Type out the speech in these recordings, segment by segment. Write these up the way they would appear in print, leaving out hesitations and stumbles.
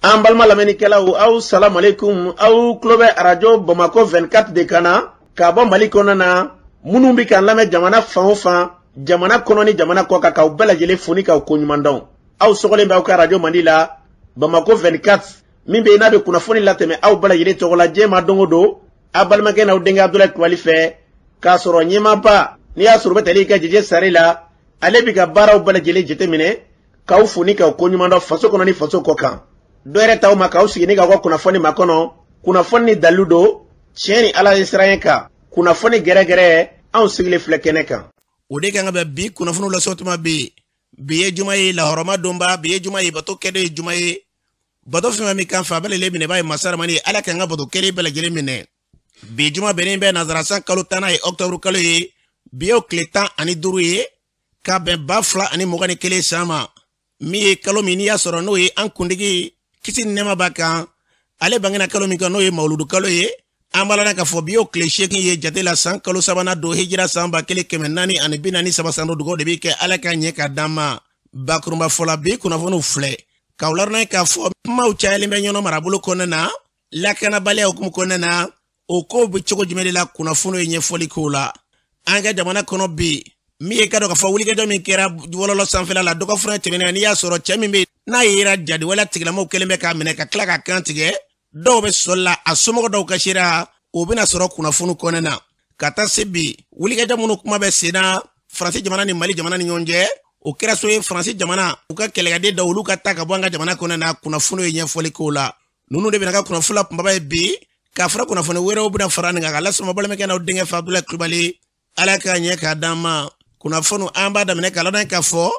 An balima lamɛnnikɛlaw, aw salamaleykum. Aw tulo bɛ arajo Bamakɔ 24 de kan na k'a bɔ Mali kɔnɔna na. Minnu bɛ k'an lamɛn jamana fan o fan, jamana kɔnɔ ni jamana kɔ kan, k'aw bɛɛ lajɛlen fo ni k'aw koɲuman dɔn. Aw sɔgɔlen bɛ aw ka arajo mandi la, Bamakɔ 24, min bɛ yen n'a bɛ kunnafoni latɛmɛ aw bɛɛ lajɛlen tɔgɔ la diɲɛ ma don o don, aw balimakɛ n'aw denkɛ Abudulayi Kulubali fɛ, k'a sɔrɔ ɲɛmaaba n'i y'a sɔrɔ u bɛ tali kɛ Jeje Sare la, ale bɛ ka baaraw bɛɛ lajɛlen jateminɛ, k'aw fo ni k'aw koɲuman dɔn faso kɔnɔ ni faso kɔ kan. Dɔ yɛrɛ t'aw ma k'aw sigi ni k'aw ka kunnafoni makɔnɔ, kunnafoni ni dalilu don, tiɲɛ ni Ala ye siran kan, kunnafoni gɛrɛgɛrɛ, anw sigilen filɛ kɛnɛ kan. O de kan ka bɛn bi kunnafoniw lase tuma bi. Bi ye juma ye, lahɔrɔma donba. Bi ye juma ye, bato kɛden ye juma ye. Bato fɛn fɛn min kan fɛ, a bɛɛ lajɛlen minɛ b'a ye masa ramani ye. Ala k'an ka bato kɛlen bɛɛ lajɛlen minɛ. Bi juma bɛnnen bɛ nanzarasan kalo 10nan ye, ɔkutɔburu kalo ye. Bi y'o tile 15 ye, ka bɛn 2021 san ma, min ye kalo min n'i y'a sɔrɔ n'o ye an kuntigi, kisi ni nɛɛma b'a kan, ale bangena kalo min kan, n'o ye mawuludu kalo ye. An b'a la k'a fɔ bi y'o tile 8 ye jate la, san kalo sabanan don, hijira san 1443 san don. Dugawu de bɛ kɛ, Ala ka ɲɛ ka d'an ma. Bakurunba fɔla, bi kunnafoniw filɛ k'aw ladɔnniya k'a fɔ kumaw cayalen bɛ Ɲɔnɔ marabolo kɔnɔna na, lakanabaliya hukumu kɔnɔna na. O kow bɛ cogo jumɛn de la? Kunnafoniw ye ɲɛfɔli k'o la. An ka jamana kɔnɔ bi, min ye ka dɔn k'a fɔ wulikajɔ min kɛra wɔlɔlɔ sanfɛla la dɔgɔfura tɛmɛnen, n'i y'a sɔrɔ cɛ min bɛ yen n'a yera jadiwaleya tigilamɔgɔw kɛlen bɛ k'a minɛ ka tila k'a kan tigɛ, dɔw bɛ sɔli la, a somɔgɔ dɔw kasira. O bɛna sɔrɔ kunnafoni kɔnɔna na. Ka taa se bi, wulikajɔ minnu kuma bɛ sen na Faransi jamana ni Mali jamana ni ɲɔgɔn cɛ, o kɛra so ye Faransi jamana u ka kɛlɛkɛden dɔw, olu ka taa ka bɔ an ka jamana kɔnɔna na. Kunnafoni ye ɲɛfɔli k'o la. Ninnu de bɛna ka kunnafoni la kunbaba ye bi, k'a fara kunnafoni wɛrɛw bɛna fara nin kan ka lasama balimakɛ n'aw denkɛ fɛ, Abudulayi Kulubali. Ala k'a ɲɛ k'a d'an ma. Kunnafoni, an b'a daminɛ k'a ladɔn k'a fɔ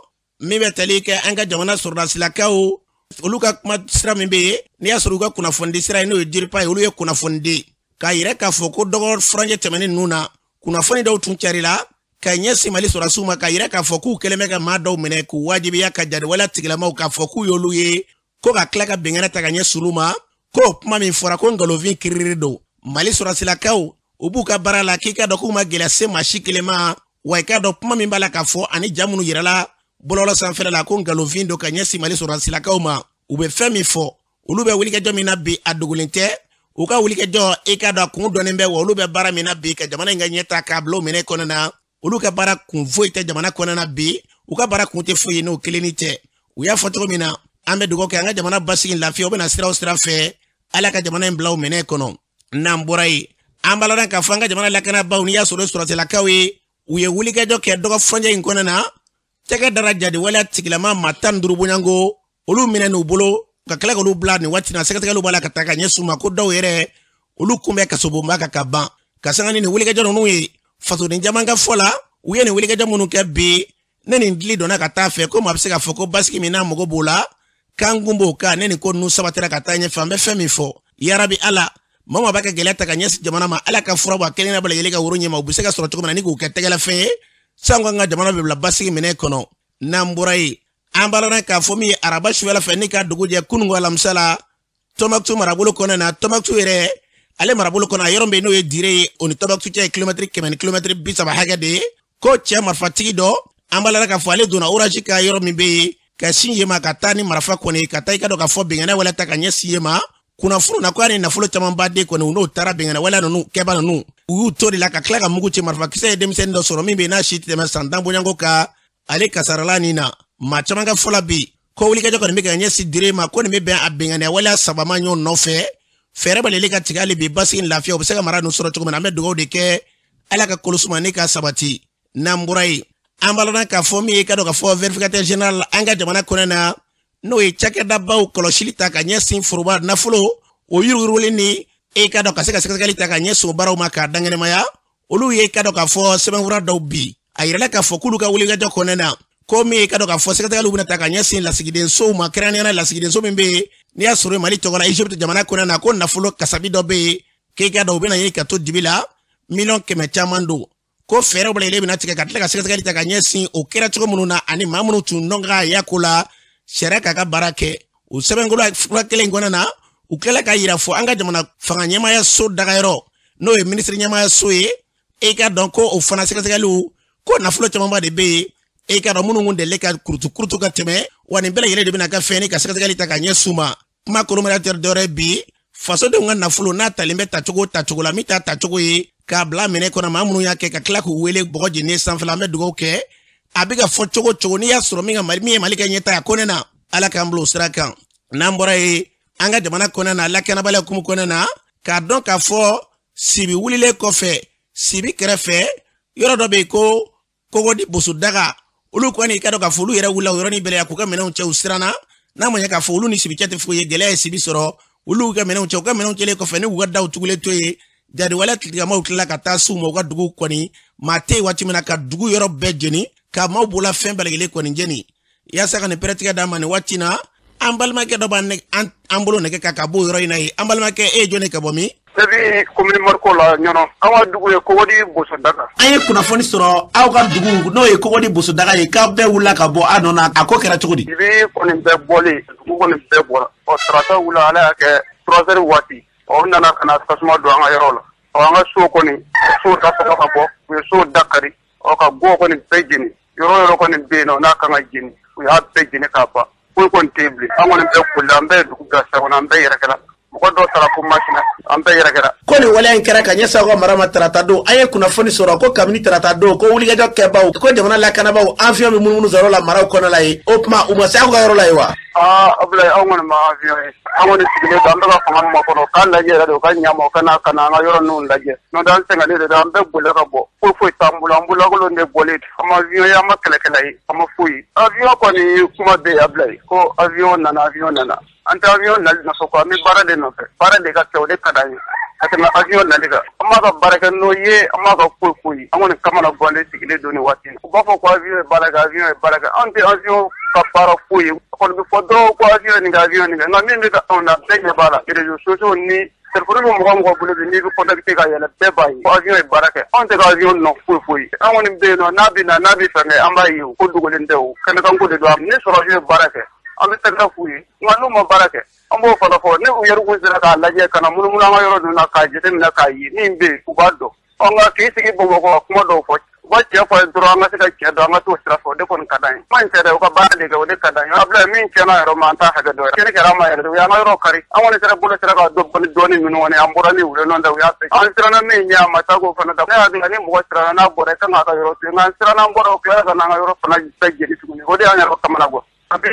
min bɛ tali kɛ an ka jamana sɔrɔdasilakaw, olu ka kuma sira min bɛ yen n'i y'a sɔrɔ u ka kunnafonidi sira ye, n'o ye DIRPA ye, olu ye kunnafoni di k'a yira k'a fɔ ko dɔgɔ furancɛ tɛmɛnen ninnu na, kunnafoni dɔw tun carila ka ɲɛsin Mali sɔrɔdasiw ma, k'a yira k'a fɔ k'u kɛlen bɛ ka maa dɔw minɛ k'u wajibiya ka jadiwaleya tigilamaw, k'a fɔ k'u y'olu ye ko ka tila ka bɛnkanɛ ta ka ɲɛsin olu ma, ko kuma min fɔra ko nkalonfin kiriri don. Mali sɔrɔdasilakaw, u b'u ka baara la, k'i ka dɔn k'u ma gɛlɛya se maa si kelen ma. Wa i k'a dɔn kuma min b'a la k'a fɔ ani ja minnu yirala bɔlɔlɔ sanfɛla la, ko nkalonfin don ka ɲɛsin Mali sɔrɔdasilakaw ma. U bɛ fɛn min fɔ, olu bɛ wulikajɔ min na bi, a dogolen tɛ. U ka wulikajɔ, i k'a dɔn a kun dɔnnen bɛ. Wa olu bɛ baara min na bi, ka jamana in ka ɲɛta k'a bila o minɛ kɔnɔna na, olu ka baara kun foyi tɛ jamana kɔnɔna na bi. U ka baara kun tɛ foyi ye n'o kelenni tɛ. U y'a fɔ cogo min na, an bɛ dugawu kɛ an ka jamana basigi, lafiya, o bɛna sira o sira fɛ, Ala ka jamana in bila o minɛ kɔnɔ. N'an bɔra yen, an b'a ladɔn k'a fɔ an ka jamana lakanabaaw, n'i y'a sɔrɔ sɔrɔdasilakaw ye, u ye wulikajɔ kɛ dɔgɔ furancɛ in kɔnɔna na, tɛgɛ dara jadiwaleya tigilama maa 15 bonyanko, olu minɛ n'u bolo ka tila k'olu bila nin waati na. Sɛgɛsɛgɛliw b'a la ka taa ka ɲɛsin u ma, ko dɔw yɛrɛ, olu kun bɛ kasobonba kan ka ban. Ka sanga ni nin wulikajɔ ninnu ye, fasoden caman ka fɔ la, u ye nin wulikajɔ minnu kɛ bi, ne nin dili donna ka taa fɛ, ko maa bɛ se k'a fɔ ko basigi min n'a mago b'o la, k'an kun b'o kan. Ne nin ko ninnu sabatira ka taa ɲɛfɛ, an bɛ fɛn min fɔ, yarabi Ala, maa maa b'a ka gɛlɛya ta ka ɲɛsin jamana ma, Ala ka fura bɔ a kelen na bɛɛ lajɛlen ka woro ɲɛma, u bɛ se ka sɔrɔ cogo min na ni k'u kɛ tɛgɛlafɛn ye, sanko an ka jamana bɛ bila basigi minɛ kɔnɔ. N'an bɔra yen, an b'a ladɔn k'a fɔ min ye araba sufɛla fɛ ni ka dugu jɛ kununko alamisa la, Tɔnbɔkutu marabolo kɔnɔna na, Tɔnbɔkutu yɛrɛ ale marabolo kɔnɔ, a yɔrɔ bɛ n'o ye Dire ye, o ni Tɔnbɔkutu cɛ ye kilomɛtiri 100 ni kilomɛtiri 30 hakɛ de ye, ko cɛ marifatigi dɔ, an b'a ladɔn k'a fɔ ale donna orange ka yɔrɔ min bɛ yen ka sin yen ma, ka taa ni marifa kɔni, ka taa i ka dɔn k'a fɔ bɛnkanɛ wale ta ka ɲɛsin yen ma. Kunnafoni na ko a ni nafolo caman ba de kɔni, u n'o taara bɛnkanɛ wale ninnu kɛba ninnu, u y'u to de la ka tila ka mugu ci. Marifakisɛ ye denmisɛnnin dɔ sɔrɔ min bɛ yen n'a si tɛ tɛmɛ san 10 bonyanko kan, ale kasarala nin na. Maa caman ka fɔ la bi, ko wulikajɔ kɔni bɛ ka ɲɛsin Dire ma, ko nin bɛ bɛn a bɛnkanɛ waleya saba ma ɲɔgɔn nɔfɛ. Fɛɛrɛ bɛ ka tigɛ hali bi, basigi ni lafiya, u bɛ se ka mara ninnu sɔrɔ cogo min na. An bɛ dugawu de kɛ, Ala ka kolosuma ne ka sabati. N'an bɔra yen, an b'a ladɔn k'a fɔ min ye ka dɔn k'a fɔ vérificateur général an ka jamana kɔnɔ na, n'o ye cakɛdabaw kɔlɔsili ta ka ɲɛsin foroba nafolo o yuruguyuruguli ni e ka dɔn ka se ka sɛgɛsɛgɛli ta ka ɲɛsin o baaraw ma k'a dankɛnɛmaya, olu ye ka dɔn k'a fɔ sɛbɛnfura dɔw bi, a yirala k'a fɔ k'olu ka wulikajɔ kɔnɔna na, ko min ye ka dɔn k'a fɔ sɛgɛsɛgɛliw bɛna ta ka ɲɛsin lasigidensow ma, kɛrɛnkɛrɛnnenya la lasigidenso min bɛ yen n'i y'a sɔrɔ Mali tɔgɔ la Egypte jamana kɔnɔna na, ko nafolo kasabi dɔ bɛ yen k'i ka dɔn u bɛna ɲini ka to dibi la, miliyɔn 100 caman don, ko fɛɛrɛw bɛɛ lajɛlen bɛna tigɛ ka tila ka sɛgɛsɛgɛli ta ka ɲɛsin o kɛra cogo minnu na ani maa minnu tun nɔ ka ya ko la, sariya k'a ka baara kɛ. O sɛbɛnkolo fura kelen in kɔnɔna na, u tilala k'a yira fɔ an ka jamana fanga ɲɛmaaya so dagayɔrɔ, n'o ye minisiri ɲɛmaaya so ye, e ka dɔn ko o fana sɛgɛsɛgɛliw, ko nafolo camanba de bɛ yen, e ka dɔn minnu kun delilen ka kurutu kurutu ka tɛmɛ. Wa nin bɛɛ lajɛlen de bɛna kɛ fɛn ye ka sɛgɛsɛgɛli ta ka ɲɛsin u ma. Kuma kolomaya tɛ dɔwɛrɛ bi, fasodenw ka nafolo n'a talen bɛ tacogo tacogo la, min t'a tacogo ye k'a bila minɛ kɔnɔ, maa minnu y'a kɛ ka tila k'u wele bɔgɔ jeninen sanfɛla. An bɛ dugawu kɛ, a bɛ ka fɔ cogo cogo, n'i y'a sɔrɔ min ka Mali, min ye Mali ka ɲɛta ye, a ko ne na Ala k'an bila o sira kan. N'an bɔra yen, an ka jamana kɔnɔna na, lakanabaliya hukumu kɔnɔna na, k'a dɔn k'a fɔ Sibi wulilen kɔfɛ, Sibi kɛrɛfɛ yɔrɔ dɔ bɛ yen ko Kogodi Bosodaga, olu kɔni i ka dɔn k'a fɔ olu yɛrɛ wulila o yɔrɔnin bɛɛ la k'u ka minɛnw cɛ. U siranna n'a ma ɲɛ k'a fɔ olu ni Sibi cɛ tɛ foyi ye, gɛlɛya ye Sibi sɔrɔ, olu ka minɛnw cɛ. U ka minɛnw cɛlen kɔfɛ, ni k'u ka daw tugulen to yen, jadiwale tigilamɔgɔw tilala ka taa s'u ma u ka dugu kɔni maa tɛ yen waati min na, ka dugu yɔrɔ bɛɛ jeni, ka maaw bolola fɛn bɛɛ lajɛlen kɔni jeni. Yaasa ka nin pɛrɛtigɛ d'a ma nin waati na, an balimakɛ dɔ b'an an bolo nɛgɛ kan ka bɔ o yɔrɔ in na yen. An balimakɛ, e ye jɔn ye, ka bɔ min? Ne bɛ commune Mariko la Ɲɔnɔ. An ka dugu ye Kogodi Bosodaga. An ye kunnafoni sɔrɔ aw ka dugu, n'o ye Kogodi Bosodaga ye, k'aw bɛɛ wulila ka bɔ a nɔ na. A ko kɛra cogo di? Sibi kɔni bɛɛ bɔlen, dugu kɔni bɛɛ bɔra. Ɔ tarata wula, Ala y'a kɛ 3 heures waati, ɔ u nana ka na tasuma don an ka yɔrɔ la. Ɔ an ka so kɔni, so da sɔrɔ ka bɔ, u ye so da kari, ɔ ka go kɔni bɛɛ jeni. Yɔrɔ yɔrɔ kɔni bɛ yen nɔ n'a kan ka jeni, u y'a bɛɛ jeni k'a ban. Foyi kɔni tɛ yen bilen. An kɔni bɛɛ bolila, an bɛɛ ye dugu bila sa kɔnɔ, an bɛɛ yɛrɛkɛra. Mɔgɔ dɔw taara fo Masina, an bɛɛ yɛrɛkɛra. Ko nin waleya in kɛra ka ɲɛsin aw ka mara ma tarata don. An ye kunnafoni sɔrɔ ko kabini tarata don, ko wulikajɔ kɛbaw, ko jamana lakanabaaw avion bɛ munumunu sɔrɔ la maraw kɔnɔ la ye. O tuma u ma se aw ka yɔrɔ la ye wa? Aa Abulayi, anw kɔni ma avion ye. An kɔni sigilen don, an bɛ ka fanga min makɔnɔ, k'a lajɛ yɛrɛ de, u ka ɲa ma, u ka na ka na an ka yɔrɔ ninnu lajɛ. N'o tɛ an sɛgɛnnen de don, an bɛɛ bolila ka bɔ. Foyi foyi t'an bolo, an bololankolon de bɔlen. An ma avion ye, an ma kɛlɛkɛla ye, an ma foyi ye. Avion kɔni kuma bɛ yen Abulayi, ko avion nana, avion nana. An tɛ avion nali nɔfɛ quoi, an bɛ baara de nɔfɛ. Baara de ka kɛ, o de ka d'an ye ka tɛmɛ avion nali kan. An b'a ka baara kɛ n'o ye, an b'a ka foyi foyi. An kɔni kamana gannen sigilen don nin waati in. U b'a fɔ ko avion ye baara kɛ, avion ye baara kɛ. Anw tɛ avion ka baara foyi ye. A kɔni bɛ fɔ dɔrɔn ko avion ye nin kɛ, avion ye nin kɛ. Nka min bɛ ka anw na, bɛɛ ɲɛ b'a la. Réseaux sociaux ni telefɔni bɛ mɔgɔ mɔgɔ bolo bi, n'i bɛ contacter ka yɛlɛ, bɛɛ b'a ye ko avion ye baara kɛ. Anw tɛ ka avion nɔ foyi foyi. An kɔni bɛ yen nɔ, n'a bɛ na, n'a bɛ fɛn kɛ, an b'a ye o. Ko dogolen tɛ o. Kɛnɛkanko de don. Ni sɔrɔdasiw ye baara kɛ, an bɛ tɛgɛrɛ f'u ye. Nka n'u ma baara kɛ, an b'o fana fɔ. Ni u yɛrɛ kun sera k'a lajɛ, ka na munumunu an ka yɔrɔ ninnu na, k'a jateminɛ k'a ye min bɛ yen, u b'a dɔn. Ɔ nka k'i sigi Bamakɔ ka kuma dɔw fɔ, u ka cɛ fɔ ye dɔrɔn, an ka se ka cɛ dɔn, an ka t'o sira fɛ, o de kɔni ka d'an ye. Kuma in tɛ dɛ, u ka baara de kɛ, o de ka d'an ye. Abulayi, min tiɲɛna yɔrɔ ma, an t'a hakɛ dɔn yɛrɛ. Tiɲɛni kɛra an ma yɛrɛ de, u y'an ka yɔrɔ kari. An kɔni sera bolo sera ka dɔ bɔ ni dɔɔni minnu kɔni, an bɔra ni wulu nɔ tɛ, u y'a fɛ. An siranna min ɲɛ, a ma taa k'o fana da. Ne hakili la ni mɔgɔ siranna n'a bɔra, i kan k'a ka yɔrɔ to yen. Nka an siranna, an bɔra, u tilara ka n'an ka yɔrɔ fana bɛɛ jeni tuguni. O de y'an yɛrɛ kamana gan. An bɛ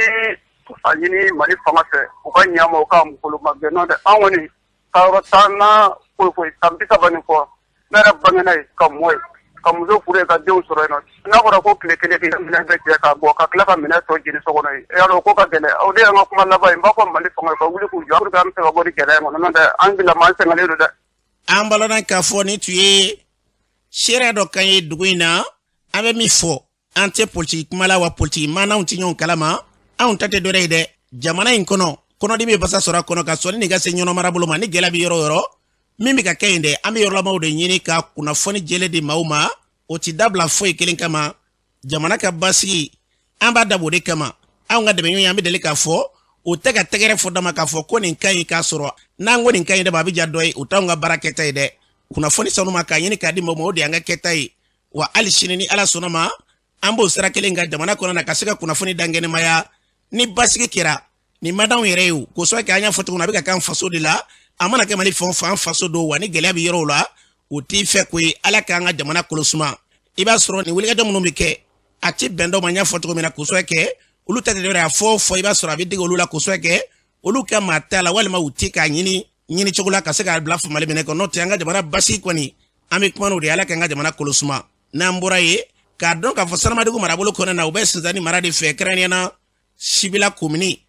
a ɲini Mali fanga fɛ, u ka ɲa ma, u k'an bolo ma gɛn. N'o tɛ, an kɔni ka yɔrɔ t'an na foyi foyi. San 30 ni kɔ, ne yɛrɛ bangena yen, ka mɔ yen, ka muso furu yen, ka denw sɔrɔ yen nɔ. N'a fɔra ko tile kelen k'i ka minɛn bɛɛ cɛ k'a bɔ, ka tila ka minɛn tɔ jeni so kɔnɔ yen, e y'a dɔn ko ka gɛlɛn. O de y'an ka kuma laban ye. N b'a fɔ Mali fanga ka wuli k'u jɔ pour que an bɛ se ka bɔ ni gɛlɛya in kɔnɔ. N'o tɛ, an bilama, an sɛgɛnnen don dɛ. An balona k'a fɔ nin tun ye seereya dɔ kan ye dugu in na. An bɛ min fɔ, an tɛ politiki kuma la wa, politiki maanaw tɛ ɲɔgɔn kalama. Anw ta tɛ dɔwɛrɛ ye dɛ, jamana in kɔnɔ, kɔnɔdimi bɛ basa sɔrɔ a kɔnɔ ka sɔnni nin ka se ɲɔnɔ marabolo ma, ni gɛlɛya bɛ yɔrɔ o yɔrɔ min bɛ ka kɛ yen dɛ, an bɛ yɔrɔlamaw de ɲini ka kunnafoni jɛlen di maaw ma. O ti dabila foyi kelen kama, jamana ka basigi, an b'a dabɔ o de kama. Anw ka dɛmɛɲɔgɔn ye, an bɛ deli k'a fɔ, o tɛ ka tɛgɛrɛ fɔ dama k'a fɔ ko nin ka ɲi, k'a sɔrɔ n'an ko nin ka ɲi dɛ, a bɛ ja dɔ ye. O t'anw ka baara kɛta ye dɛ. Kunnafoni sanuma k'a ɲini k'a di maaw ma, o de y'an ka kɛta ye. Wa hali sini, ni Ala sɔnna ma, an b'o sira kelen kan jamana kɔnɔ na, ka se ka kunnafoni dankɛnɛmaya. Ni basigi kɛra, nin ma d'anw yɛrɛ ye o, k'o sababu kɛ an y'a fɔ cogo min na, a bɛ ka k'an faso de la. A mana kɛ Mali fan o fan, faso don wa, ni gɛlɛya bɛ yɔrɔw la, o t'i fɛ ko ye. Ala k'an ka jamana kolo suma. I b'a sɔrɔ nin wulikajɔ minnu bɛ kɛ, a ti bɛn dɔw ma. N y'a fɔ cogo min na, k'o sababu kɛ olu ta tɛ dɔwɛrɛ ye, a fɔ o fɔ, i b'a sɔrɔ a bɛ dege olu la, k'o sababu kɛ olu ka maa t'a la, walima u ti k'a ɲini ɲini cogo la ka se k'a bila famali minɛ kɔnɔ. N'o tɛ, an ka jamana basigi kɔni, an bɛ kuma n'o de ye. Ala k'an ka jamana kolo suma. N'an bɔra yen, k'a dɔn k'a fɔ Sanamadugu marabolo kɔnɔna na, u bɛ Sinzani mara de fɛ, kɛrɛnkɛrɛnnenya na Sibila komini,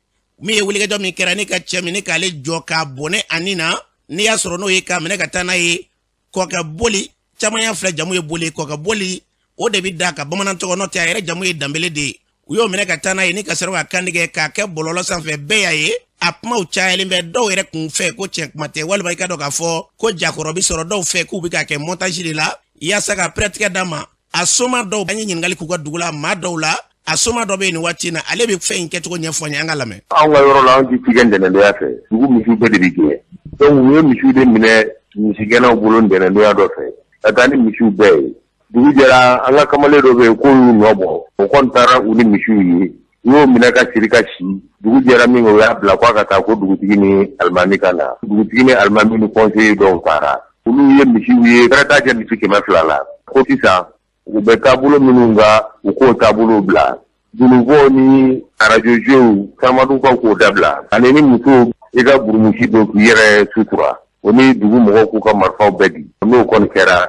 min ye wulikajɔ min kɛra ni ka cɛ min ni k'ale jɔ k'a bɔnɛ a ni na, n'i y'a sɔrɔ n'o ye k'a minɛ ka taa n'a ye kɔkɛ boli. Caman y'a filɛ jamu ye boli, kɔkɛ boli, o de bɛ da ka bamanan tɔgɔ, n'o tɛ a yɛrɛ jamu ye Danbele de ye. U y'o minɛ ka taa n'a ye ni ka sɔrɔ ka kantigɛ k'a kɛ bɔlɔlɔ sanfɛ, bɛɛ y'a ye. A kumaw cayalen bɛ dɔw yɛrɛ kun fɛ ko tiɲɛ kuma tɛ, walima i ka dɔn k'a fɔ ko jakɔrɔ bɛ sɔrɔ dɔw fɛ k'u bɛ k'a kɛ montage de la yaasa ka pɛrɛtigɛ d'a ma. A soma dɔw, an ye ɲininkali k'u ka dugu la maa dɔw la, a soma dɔ bɛ yen nin waati in na, ale bɛ fɛn in kɛcogo ɲɛfɔ an ye, an ka lamɛn. Anw ka yɔrɔ la, anw tɛ ci kɛ ntɛnɛndonya fɛ, dugu misiw bɛɛ de bɛ gɛn. Donc u ye misiw de minɛ misigɛnnaw bolo ntɛnɛndonya dɔ fɛ ka taa ni misiw bɛɛ ye. Dugu jɛra, an ka kamalen dɔ bɛ yen k'o y'u nɔ bɔ, o kɔni taara u ni misiw ye. U y'o minɛ ka siri ka si. Dugu jɛra min kɛ, u y'a bila k'a ka taa ko dugutigi ni alimami ka na. Dugutigi ni alimami ni conseiller dɔw taara. Olu ye misiw ye, bɛrɛ t'a kɛ misi 200 la. Ko sisan u bɛ taabolo minnu kan, u k'o taabolo bila. Dununfɔw ni arajojow Salamadugukaw k'o dabila. Ani ni muso i ka burumusi don k'i yɛrɛ sutura. O ni dugu mɔgɔw k'u ka marifaw bɛɛ di. N'o kɔni kɛra,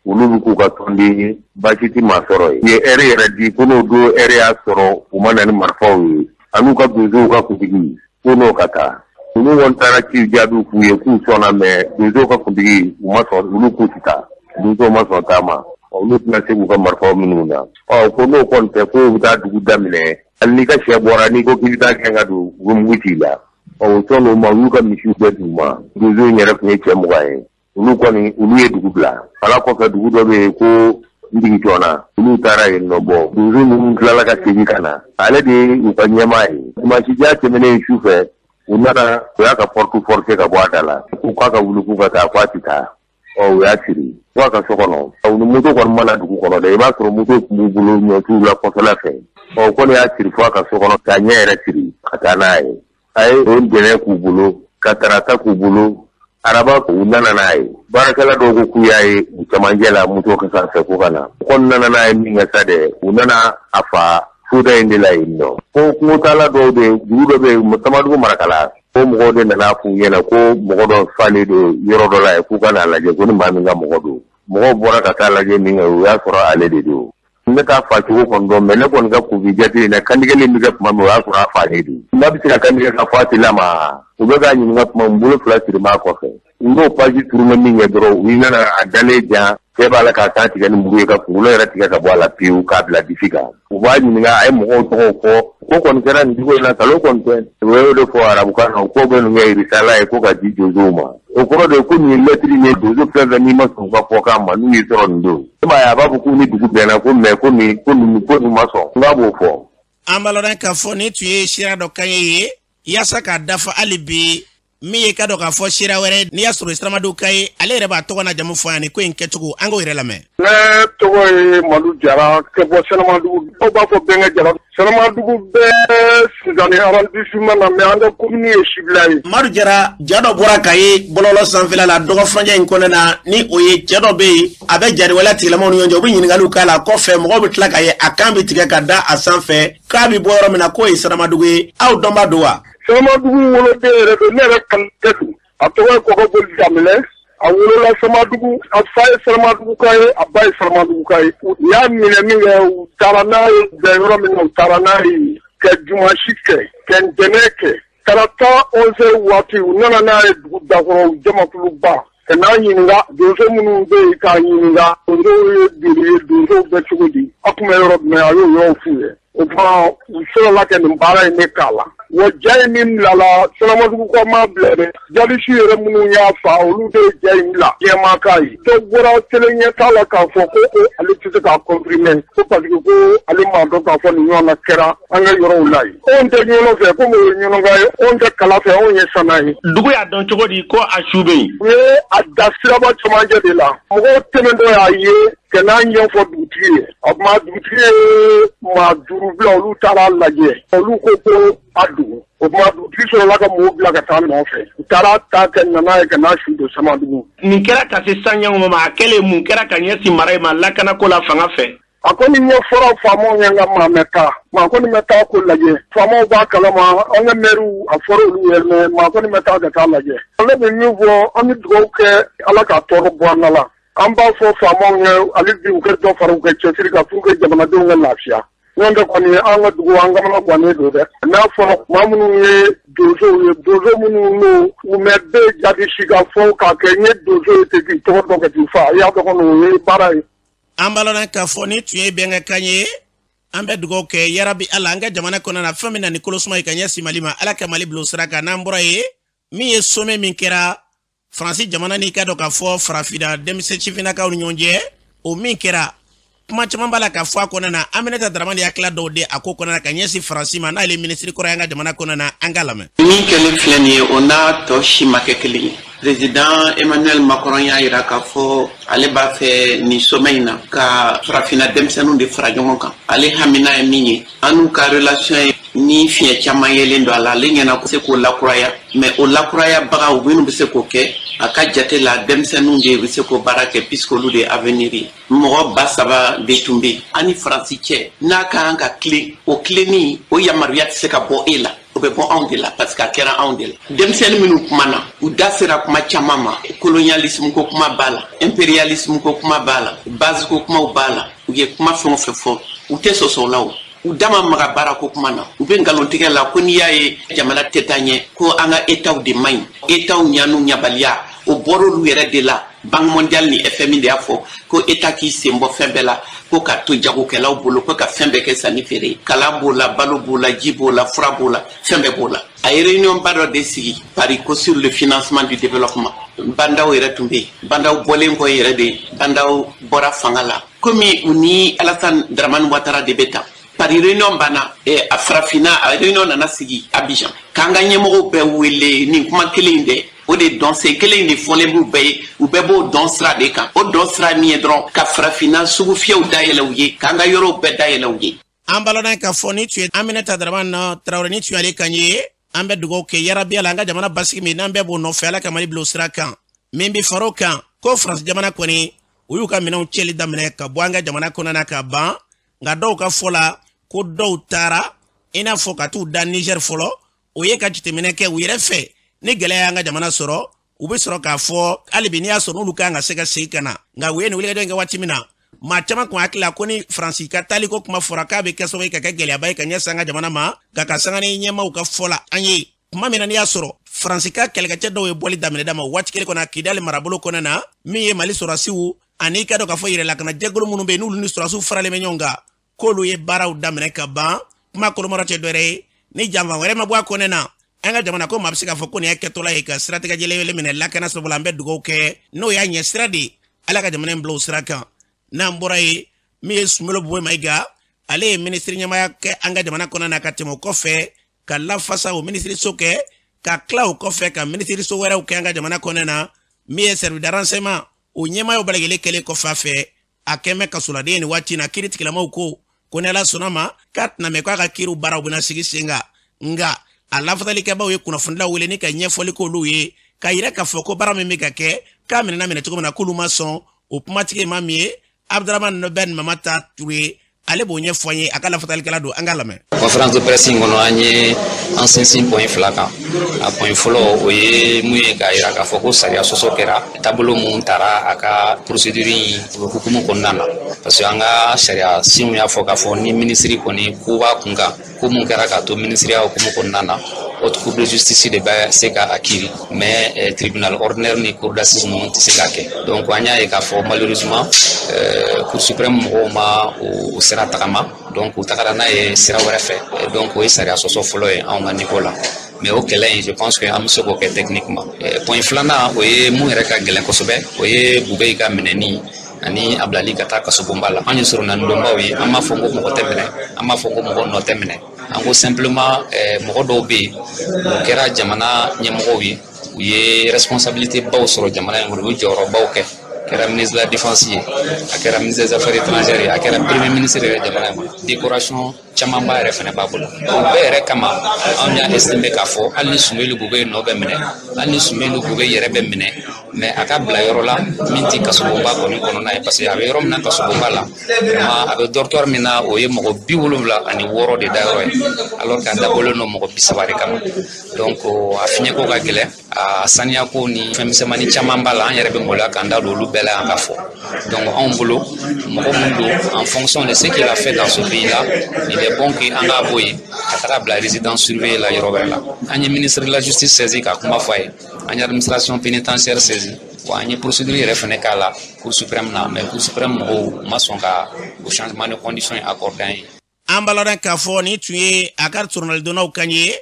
olu bɛ k'u ka tɔnden ye, baasi tɛ maa sɔrɔ ye. U ye ɛri yɛrɛ di ko n'o don ɛri y'a sɔrɔ u ma na ni marifaw ye. An'u ka donsow ka kuntigi ko n'o ka taa. Olu kɔni taara ci jaabiw f'u ye k'u sɔnna, mɛ donsow ka kuntigi u ma sɔn, olu k'u tɛ taa. Donsow ma sɔn taa ma. Olu tɛna se k'u ka marifaw minnu na. Ɔ ko n'o kɔni tɛ, k'o bɛ taa dugu daminɛ. Hali n'i ka sɛ bɔra, n'i ko k'i bɛ taa gɛn ka don, u bɛ mugu ci i la. Ɔ o sɔnn'o ma, u y'u ka misiw bɛɛ d'u ma. Donso in yɛrɛ tun ye cɛ 20 ye. Olu kɔni, olu ye dugu bila. Ala kɔfɛ dugu dɔ bɛ yen ko Ndigitɔna, olu taara yen nɔ. Bɔ donso ninnu tilala ka segin ka na. Ale de ye u ka ɲɛmaa ye. Dimanche diya tɛmɛnen su fɛ, u nana, u y'a ka porte forcé ka bɔ a da la. K'u k'a ka wuli k'u ka taa, k'a tɛ taa. Ɔ u y'a siri fo a ka so kɔnɔ. U ni moto kɔni ma na dugu kɔnɔ dɛ, i b'a sɔrɔ moto tun b'u bolo ɲɔtiw la kɔfɛla fɛ. Ɔ o kɔni y'a siri fo a ka so kɔnɔ k'a ɲɛ yɛrɛ siri ka taa n'a ye. A ye o ntɛnɛn k'u bolo, ka tarata k'u bolo, araba u nana n'a ye. Baarakɛla dɔw ko k'u y'a ye u camancɛ la moto ka sanfɛ ko ka na. U kɔni nana n'a ye min kɛ sa dɛ, u nana a fa soda in de la yen nɔ. Ko kungotaala dɔw de, dugu dɔ bɛ yen, Samadugu Marakala, ko mɔgɔw de nana f'u ɲɛna ko mɔgɔ dɔ falen don yɔrɔ dɔ la yen, k'u ka n'a lajɛ ko ni maa min ka mɔgɔ don. Mɔgɔw bɔra ka taa lajɛ min kɛ, u y'a sɔrɔ ale de don. Ne t'a fa cogo kɔni dɔn, mɛ ne kɔni ka kunfin jate in na, kantigɛli bɛ kɛ tuma min, o y'a sɔrɔ a falen don. N'a bɛ se ka kantigɛ ka fɔ a tilama, u bɛ k'a ɲininka tuma min, bolo 2 siri m'a kɔfɛ. U n'o page tourné min kɛ dɔrɔn, u nana a dalen jan, cɛ b'a la k'a kan tigɛ ni muru ye, ka kunkolo yɛrɛ tigɛ ka bɔ a la pewu k'a bila disi kan. U b'a ɲininka, a ye mɔgɔw tɔgɔw fɔ, ko kɔni kɛra nin cogo in na, nkalon kɔni tɛ. U y'o de fɔ arabukan na, ko bɛ ninnu kɛ risala ye ko ka di donsow ma. O kɔrɔ de ye ko nin ye lɛtiri ye, donso fɛn fɛn n'i ma sɔn u ka fɔkan ma, n'u y'i sɔrɔ nin don. E m'a ye, a b'a fɔ k'u ni dugu bɛnna ko mɛ ko nin ko nin ko nin ma sɔn, n k'a b'o fɔ. An b'a lɔn k'a fɔ nin tun ye sira dɔ kan ye yaasa k'a dafa hali bi min ye ka dɔn k'a fɔ sira wɛrɛ n'i y'a sɔrɔ Siramadugu ka ye, ale yɛrɛ b'a tɔgɔ n'a jamu fɔ yan ni ko in kɛcogo, an k'o yɛrɛ lamɛn. Ne tɔgɔ ye Madu Jara ka bɔ Sɛnɛmadugu. Dɔw b'a fɔ Bɛnkɛ Jara. Sɛnɛmadugu bɛɛ Sinzani arrondissement na, mais an ka commune ye Sibila ye. Madu Jara, ja dɔ bɔra ka ye bɔlɔlɔ sanfɛla la dɔgɔfurancɛ in kɔnɔna na, ni o ye cɛ dɔ bɛ yen, a bɛ jariwaleya tigilamɔgɔw ni ɲɔgɔn cɛ, u bɛ ɲininkaliw k'a la, kɔfɛ mɔgɔw bɛ tila ka ye a kan bɛ tigɛ ka da a sanfɛ k'a bɛ bɔ yɔrɔ min na k'o ye Sɛnɛmadugu ye. Aw dɔnba don wa? Sɛnɛmadugu woloden yɛrɛ don, ne yɛrɛ kalikɛ don. A tɔgɔ ye Kɔkɔboli Danbɛlɛ. A wolola Sɛnɛmadugu, a fa ye Sɛnɛmaduguka ye, a ba ye Sɛnɛmaduguka ye. U y'a minɛ min kɛ, u taara n'a ye bɛn yɔrɔ min na, u taara n'a ye ka jumasi kɛ, ka ntɛnɛn kɛ. Tarata 11 waati, u nana n'a ye dugu dakɔrɔ, u jamakuluba ka n'a ɲininka donso minnu bɛ yen, k'a ɲininka donsow ye joli ye, donsow bɛ cogo di, a tun bɛ yɔrɔ jumɛn, a y'o yɔrɔw f'u ye. O tuma u sɔrɔla ka nin baara in de k'a la. Wa ja in min bilala, Sɛnɛmadugu ka ma bila dɛ. Jalisi yɛrɛ minnu y'a fa, olu de ye ja in bila jɛman k'a ye. Dɔ bɔra kelen ɲɛ t'a la k'a fɔ ko ale tɛ se k'a confirmer, ko parce que ko ale m'a dɔn k'a fɔ nin ɲɔgɔn na kɛra an ka yɔrɔw la yen. Anw tɛ ɲɔnɔ fɛ komi o ye ɲɔnɔka ye, anw tɛ kala fɛ, anw ye sana ye. Dugu y'a dɔn cogo di ko a su bɛ yen? U ye a da siraba cɛmancɛ de la. Mɔgɔw tɛmɛntɔ y'a ye ka n'a ɲɛfɔ dugutigi ye. A tuma dugutigi ye maa 5 bila, olu taara lajɛ. Olu ko ko a dogo. O tuma dugutigi sɔrɔla ka mɔgɔw bila ka taa nɔfɛ. U taara ta ka na n'a ye ka n'a su don Sɛnɛmadugu. Nin kɛra ka se sanɲɛw ma, a kɛlen mun kɛra ka ɲɛsin mara in ma lakanako la fanga fɛ? A kɔni ɲɛfɔra faamaw ye, nka maa mɛ taa. Maa kɔni bɛ taa ko lajɛ. Faamaw b'a kalama, an ka mɛriw a fɔra olu ye, mɛ maa kɔni bɛ taa ka taa lajɛ. Ne bɛ min fɔ, an bɛ dugawu kɛ Ala k'a tɔɔrɔ bɔ an na la. An b'a fɔ faamaw ye hali bi u ka dɔ fara u ka cɛsiri kan pour que jamanadenw ka lafiya. N'o tɛ kɔni an ka dugu an kamana gannen don dɛ. N'a fɔra maa minnu ye donsow ye, donso minnu n'u u mɛ bɛɛ jaabi si ka fɔ k'a kɛ n ye donso ye ten k'i tɔgɔ dɔn ka t'i fa, i y'a dɔn kɔni o ye baara ye. An b'a lɔn k'a fɔ ni tun ye bɛnkan ye, an bɛ dugawu kɛ yarabi Ala an ka jamana kɔnɔna na fɛn min na ni kolosuma ye ka ɲɛsin Mali ma, Ala ka Mali bila o sira kan. N'an bɔra yen, min ye sommet min kɛra Faransi jamana n'i ka dɔn k'a fɔ farafinna denmisɛn sifinnakaw ni ɲɔgɔn cɛ, o min kɛra kuma caman b'a la ka fɔ a kɔnɔna na. Aminata Dramane hakilila dɔw di a ko kɔnɔna na ka ɲɛsin Faransi ma, n'ale minisiri kɔrɔ y'an ka jamana kɔnɔna na, an k'a lamɛn. Min kɛlen filɛ nin ye, o n'a tɔ si ma kɛ kelen ye. Président Emmanuel Macron y'a yira k'a fɔ ale b'a fɛ nin sommet in na ka farafinna denmisɛnninw de fara ɲɔgɔn kan. Ale hamina ye min ye, an n'u ka relation ye ni fiɲɛ caman yelen don a la, ale ɲɛna se k'o lakuraya, mais o lakurayabagaw minnu bɛ se k'o kɛ, a ka jate la denmisɛnninw de bɛ se k'o baara kɛ, puisque olu de ye avenir ye. Mɔgɔ 3000 de tun bɛ yen an ni Faransi cɛ, n'a ka kan ka tilen, o tilenni o yamaruya tɛ se ka bɔ e la, o bɛ bɔ anw de la, parce que a kɛra anw de la. Denmisɛnnin minnu kumana, u da sera kuma caman ma. Colonialisme ko kuma b'a la, impérialisme ko kuma b'a la, base ko kumaw b'a la. U ye kuma fɛn o fɛn fɔ, u tɛ sɔsɔ o la. O u da ma maga baara ko kuma na. U bɛ nkalontigɛ la ko n'i y'a ye jamana tɛ taa ɲɛ, ko an ka étatw de man ɲi, étatw ɲanu ɲabaliya, o bɔr'olu yɛrɛ de la. Banque mondiale ni FMI de y'a fɔ ko état k'i sen bɔ fɛn bɛɛ la, ko ka to jagokɛlaw bolo, ko ka fɛn bɛɛ kɛ sanni feere. Kalan b'o la, balo b'o la, ji b'o la, fura b'o la, fɛn bɛɛ b'o la. A ye réunion ba dɔ de sigi Paris ko sur le financement du développement. Bah N'Daw yɛrɛ tun bɛ yen. Bah N'Daw bɔlen kɔ yɛrɛ de, Bah N'Daw bɔra fanga la, komi u ni Alassane Dramane Ouattara de bɛ ta. Paris réunion banna, a farafinna a réunion nana sigi Abidjan, k'an ka ɲɛmɔgɔw bɛɛ wele. Nin kuma kelen in dɛ, o de dɔnsen kelen in de fɔlen b'u bɛɛ ye. U bɛɛ b'o dɔn sira de kan. O dɔn sira min ye dɔrɔn, ka farafinna sugu fiyɛw dayɛlɛ u ye, k'an ka yɔrɔw bɛɛ dayɛlɛ u ye. An balana k'a fɔ ni tun ye Aminata Dramane Tarawele, ni tun y'ale kan ye. An bɛ dugawu kɛ yarabi la an ka jamana basigi min n'an bɛɛ b'o nɔfɛ, Ala ka Mali bila o sira kan. Min bɛ far'o kan, ko Faransi jamana kɔni, u y'u ka minɛnw cɛli daminɛ ka bɔ an ka jamana kɔnɔna na ka ban. Nka dɔw ka fɔ la ko dɔw taara i n'a fɔ ka t'u da Niger fɔlɔ. O ye ka jateminɛ kɛ u yɛrɛ fɛ, ni gɛlɛya y'an ka jamana sɔrɔ, u bɛ sɔrɔ k'a fɔ hali bi n'i y'a sɔrɔ n'olu kan ka se ka segin ka na. Nka u ye nin wulikajɔ in kɛ waati min na, maa caman kun hakili la ko ni Faransi ka taali ko kuma fɔra, k'a bɛ kɛ sababu ye ka kɛ gɛlɛyaba ye ka ɲɛsin an ka jamana ma. Nka ka sanga ni ɲɛmaaw ka fɔ la an ye tuma min na, n'i y'a sɔrɔ Faransi ka kɛlɛkɛcɛ dɔw ye bɔli daminɛ dama waati kelen kɔnɔ Kidali marabolo kɔnɔ na, min ye Mali sɔrɔdasiw ani i ka dɔn k'a fɔ yɛrɛlakana jɛkulu minnu bɛ yen, n'olu ni sɔrɔdasiw faralen bɛ ɲɔgɔn kan, k'olu ye baaraw daminɛ ka ban. Kuma kolomɔrɔ tɛ dɔwɛrɛ ye, ni janfa wɛrɛ ma bɔ a kɔnɛ na an ka jamana ko, maa bɛ se k'a fɔ ko nin y'a kɛtɔla ye ka siratigɛ jɛlɛwele minɛ lakana sababu la. An bɛ dugawu kɛ n'o y'a ɲɛ sira de ye, Ala ka jamana in bila o sira kan. N'an bɔra yen, min ye Soumeylou Boubèye Maïga, ale ye minisiri ɲɛmaaya kɛ an ka jamana kɔnɔ na, ka tɛmɛ o kɔfɛ ka lafasa o minisiriso kɛ, ka tila o kɔfɛ ka minisiriso wɛrɛw kɛ an ka jamana kɔnɔ na. Min ye service de renseignement o ɲɛmaayaw bɛɛ lajɛlen kɛlen kɔfɛ a fɛ, a kɛn bɛ kasoladen nin waati in na. Kiiri tigilamaw ko ni Ala sɔnna ma, k'a tɛna mɛn k'a ka kiiriw baaraw bɛna sigi sen kan. Nka a lafasalikɛbaw ye kunnafonidilaw wele ni ka ɲɛfɔli k'olu ye, k'a yira k'a fɔ ko baara min bɛ ka kɛ, k'a minɛna minɛ cogo min na, k'olu ma sɔn o. Kumatigi ma min ye Abdramane Ben Mamata Touré, ale b'o ɲɛfɔ an ye, a ka lafasalikɛla don. An k'a lamɛn. Conférence de presse in kɔnɔ, an ye an sinsin point fila kan. A point fɔlɔ, o ye mun ye? K'a yira k'a fɔ ko sariya sɔsɔ kɛra taabolo mun tara a ka procédure in hukumu kɔnɔna na, parce que an ka sariya senw y'a fɔ k'a fɔ ni minisiri kɔni ko b'a kun kan, ko mun kɛra k'a to minisiriya hukumu kɔnɔna na, haute cour de justice de bɛ se ka a kiiri, mais tribunal ordinaire ni cour d'assises ninnu tɛ se k'a kɛ. Donc an y'a ye k'a fɔ malheureusement cour suprême mɔgɔw ma o sira tagama, donc u tagara n'a ye sira wɛrɛ fɛ. Donc o ye sariya sɔsɔ fɔlɔ ye anw ka niveau la, mais o kɛlɛ in, je pense que an bɛ se k'o kɛ techniquement. Point filanan, o ye mun yɛrɛ ka gɛlɛn kosɛbɛ, o ye Boubèye ka minɛni ani a bilali ka taa kasobonba la. An ye soronadonbaw ye, an m'a fɔ ko mɔgɔ tɛ minɛ, an m'a fɔ ko mɔgɔ nɔ tɛ minɛ. An ko simplement mɔgɔ dɔw bɛ yen, u kɛra jamana ɲɛmɔgɔw ye, u ye responsabilité baw sɔrɔ jamana in kɔnɔ, u ye jɔyɔrɔbaw kɛ, kɛra ministre de la défense ye, a kɛra ministre des affaires étrangères ye, a kɛra premier ministre yɛrɛ jamana in kɔnɔ, décoration camanba yɛrɛ fɛnɛ b'a bolo. O bɛɛ yɛrɛ kama, anw y'a estimé k'a fɔ hali ni Soumeylou Boubèye nɔ bɛ minɛ, hali ni Soumeylou Boubèye yɛrɛ bɛ minɛ, mais a ka bila yɔrɔ la min tɛ kasobonba kɔni kɔnɔna ye, parce que a bɛ yɔrɔ min na kasobonba la, vraiment a bɛ dortoir min na, o ye mɔgɔ 76 de dayɔrɔ ye, alors qu'a dabɔlen don mɔgɔ 30 de kama. Donc a fiɲɛko ka gɛlɛn, a saniyako ni fɛn misɛnmanin caman b'a la, an yɛrɛ bɛ maloya k'an da don olu bɛɛ la yan ka fɔ. Donc anw bolo, mɔgɔ mun don, en fonction de ce qu'il a fait dans ce pays là, il est bon que an k'a bɔ yen ka taga bila résidence surveillée la yɔrɔ wɛrɛ la. An ye ministre de la justice saisi ka kuma fɔ a ye, an ye administration pénitentiaire saisi wa, an ye procédure yɛrɛ fɛnɛ k'a la cour suprême na, mais cour suprême mɔgɔw ma sɔn ka o changement de condition ye accordé an ye. An b'a lɔn k'a fɔ nin tun ye a ka soronalidonnaw kan ye.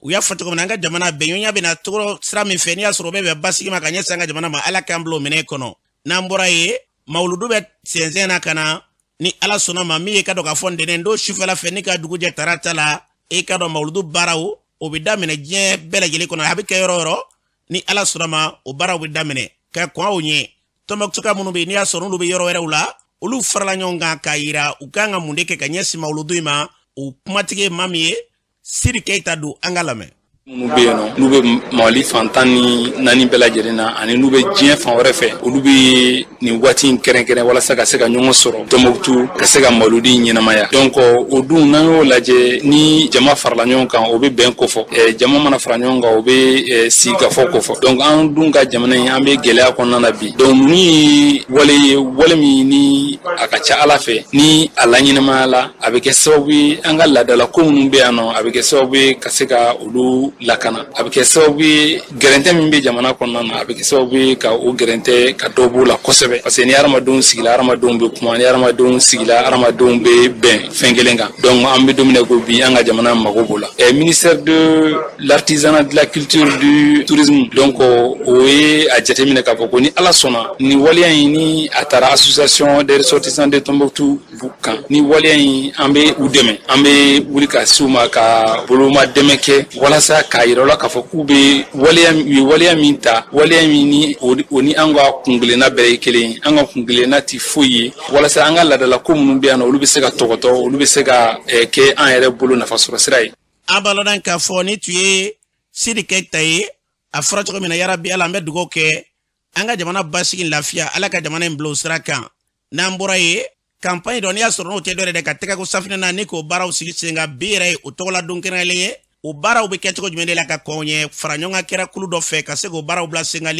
U y'a fɔ cogo min na, an ka jamana bɛnɲɔgɔnya bɛna cogo sira min fɛ, n'i y'a sɔrɔ o bɛ bɛn basigi ma ka ɲɛsin an ka jamana ma, Ala k'an bila o minɛ kɔnɔ. N'an bɔra yen, mawuludu bɛ sɛnsɛn na ka na ni Ala sɔnna ma, min ye ka dɔn k'a fɔ ntɛnɛn don sufɛla fɛ ni ka dugu jɛ tarata la, e ka dɔn mawuludu baaraw o bɛ daminɛ diɲɛ bɛɛ lajɛlen kɔnɔ, a bɛ kɛ yɔrɔ o yɔrɔ. Ni Ala sɔnna ma, o baaraw bɛ daminɛ ka kɔn aw ɲɛ. Tɔnbɔkutuka minnu bɛ yen, n'i y'a sɔrɔ n'olu bɛ yɔrɔ wɛrɛw la, olu farala ɲɔgɔn kan k'a yira u kan ka mun de kɛ ka ɲɛsin mawuludu in ma. O kumatigi ye maa min ye, Sidi Keyita don, an ka lamɛn. Minnu bɛ yen nɔ, n'u bɛ Mali fan 14 bɛɛ lajɛlen na, ani n'u bɛ diɲɛ fan wɛrɛ fɛ, olu bɛ nin waati in kɛrɛnkɛrɛn walasa ka se ka ɲɔgɔn sɔrɔ Tɔnbɔkutu, ka se ka mawuludi ɲɛnamaya. Donc o dun, n'an y'o lajɛ, ni jama farala ɲɔgɔn kan, o bɛ bɛn kofɔ. Jama mana fara ɲɔgɔn kan, o bɛ sigikafɔ kofɔ. Donc an dun ka jamana in, an bɛ gɛlɛya kɔnɔna na bi. Donc ninnu ye wale ye, wale min ni a ka ca Ala fɛ, ni a laɲɛnamaya la, a bɛ kɛ sababu ye an ka laadalako minnu bɛ yan nɔ, a bɛ kɛ sababu ye ka se ka olu lakana. A bɛ kɛ sababu ye, gɛrɛntɛ min bɛ jamana kɔnɔna na, a bɛ kɛ sababu ye ka o gɛrɛntɛ ka dɔ b'o la kosɛbɛ, parce que ni hadamadenw sigila, hadamadenw bɛ kuma. Ni hadamadenw sigila, hadamadenw bɛ bɛn fɛn kelen kan. Donc an bɛ don min na ko bi, an ka jamana mago b'o la. Ministère de l'Artisanat, de la Culture, du Tourisme, donc o ye a jateminɛ k'a fɔ ko ni Ala sɔnna, ni waleya in ni a taara Association des ressortissants de Tombouctou kan, ni waleya in, an bɛ u dɛmɛ, an bɛ wuli ka s'u ma ka boloma dɛmɛ kɛ, walasa k'a yira u la k'a fɔ k'u bɛ waleya, u ye waleya min ta, waleya min ni o ni an ka kunkelenna bɛɛ ye kelen ye. An ka kunkelenna ti foyi ye, walasa an ka laadalako minnu bɛ yan nɔ, olu bɛ se ka tɔgɔtɔ, olu bɛ se ka kɛ an yɛrɛ bolo nafa sɔrɔ sira ye. An b'a lɔn k'a fɔ ni tun ye Sidi Keyita ye. A fɔra cogo min na, yarabi Ala, an bɛ dugawu kɛ an ka jamana basigi, lafiya, Ala ka jamana in bila o sira kan. N'an bɔra yen, campagne dɔ, n'i y'a sɔrɔ n'o tɛ dɔ yɛrɛ ka tɛgɛ ko safinɛ na, ni k'o baaraw sigi sen kan, bi yɛrɛ ye o tɔgɔla don kɛrɛnkɛrɛnlen ye. O baaraw bɛ kɛ cogo jumɛn de la ka kɔn ɲɛ? Fara ɲɔgɔn kan kɛra kulu dɔ fɛ ka se k'o baaraw bila sen kan,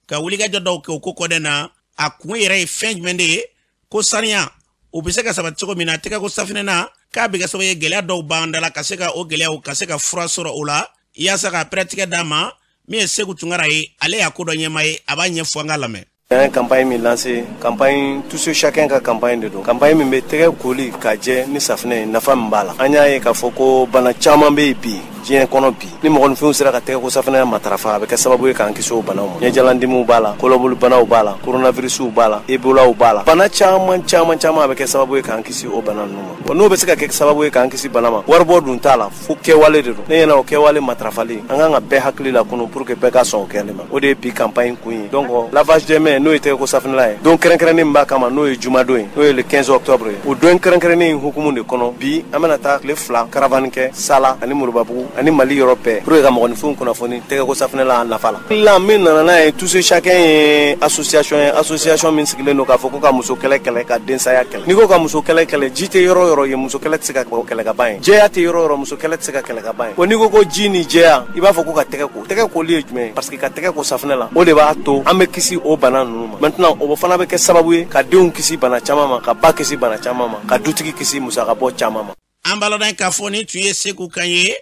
ka wulikajɔ dɔw kɛ o ko kɔdɛ na. A kun yɛrɛ ye fɛn jumɛn de ye? Ko saniya o bɛ se ka sabati cogo min na, tɛgɛ ko safinɛ na, k'a bɛ kɛ sababu ye gɛlɛya dɔw b'an da la, ka se ka o gɛlɛyaw ka se ka fura sɔrɔ o la, yaasa ka pɛrɛtigɛ d'a ma. Min ye Segu Tunkara ye, ale y'a ko dɔ ɲɛmaa ye, a b'a ɲɛfɔ, an ka lamɛn. An ye campagne min lancé, campagne tout ce chacun ka campagne de don, campagne min bɛ tɛgɛ koli ka jɛ ni safinɛ ye, nafa min b'a la. An y'a ye k'a fɔ ko bana caman bɛ yen bi diɲɛ kɔnɔ bi, ni mɔgɔninfinw sera ka tɛgɛ ko safinɛ matarafa, a bɛ kɛ sababu ye k'an kisi o banaw ma. Ɲɛjalandimiw b'a la, kɔlɔboli banaw b'a la, coronavirusiw b'a la, ebolaw b'a la, bana caman caman caman. A bɛ kɛ sababu ye k'an kisi o bana ninnu ma. Bon, n'o bɛ se ka kɛ sababu ye k'an kisi bana ma, waribɔ dun t'a la, fo kɛwale de don. Ne ɲɛna, o kɛwale matarafali, an kan ka bɛɛ hakili la kunu pour que bɛɛ ka sɔn o kɛli ma. O de ye bi campagne kun ye. Donc lavage des mains, n'o ye tɛgɛ ko safinɛla ye, don kɛrɛnkɛrɛnnen min b'a kama, n'o ye jumadon ye, n'o ye le 15 octobre ye, o don kɛrɛnkɛrɛnnen in hukumu de kɔnɔ, bi an bɛna taa tile 2 caravane kɛ Sala ani Moribabugu ani Mali yɔrɔ bɛɛ pour que ka mɔgɔninfinw kunnafoni tɛgɛ ko safinɛla a nafa la. La min nana n'a ye, tout ce chacun ye association ye, association min sigilen don k'a fɔ ko ka muso kɛlɛ kɛlɛ, ka densaya kɛlɛ. N'i ko ka muso kɛlɛ kɛlɛ, ji tɛ yɔrɔ yɔrɔ ye, muso kɛlɛ tɛ se ka kɛlɛ ka ban ye. Jɛya tɛ yɔrɔ yɔrɔ, muso kɛlɛ tɛ se ka kɛlɛ ka ban ye. O n'i ko ko ji ni jɛya, i b'a fɔ ko ka tɛgɛ ko. Tɛgɛ koli ye jumɛn ye? Parce que ka tɛgɛ ko safinɛ la, o de b'a to an bɛ kisi o bana ninnu ma. Maintenant, o fana bɛ kɛ sababu ye ka denw kisi bana caman ma, ka ba kisi bana caman ma, ka dutigi kisi musaka bɔ caman ma. An b'a lɔn k'a fɔ ni tun ye Segu kan ye.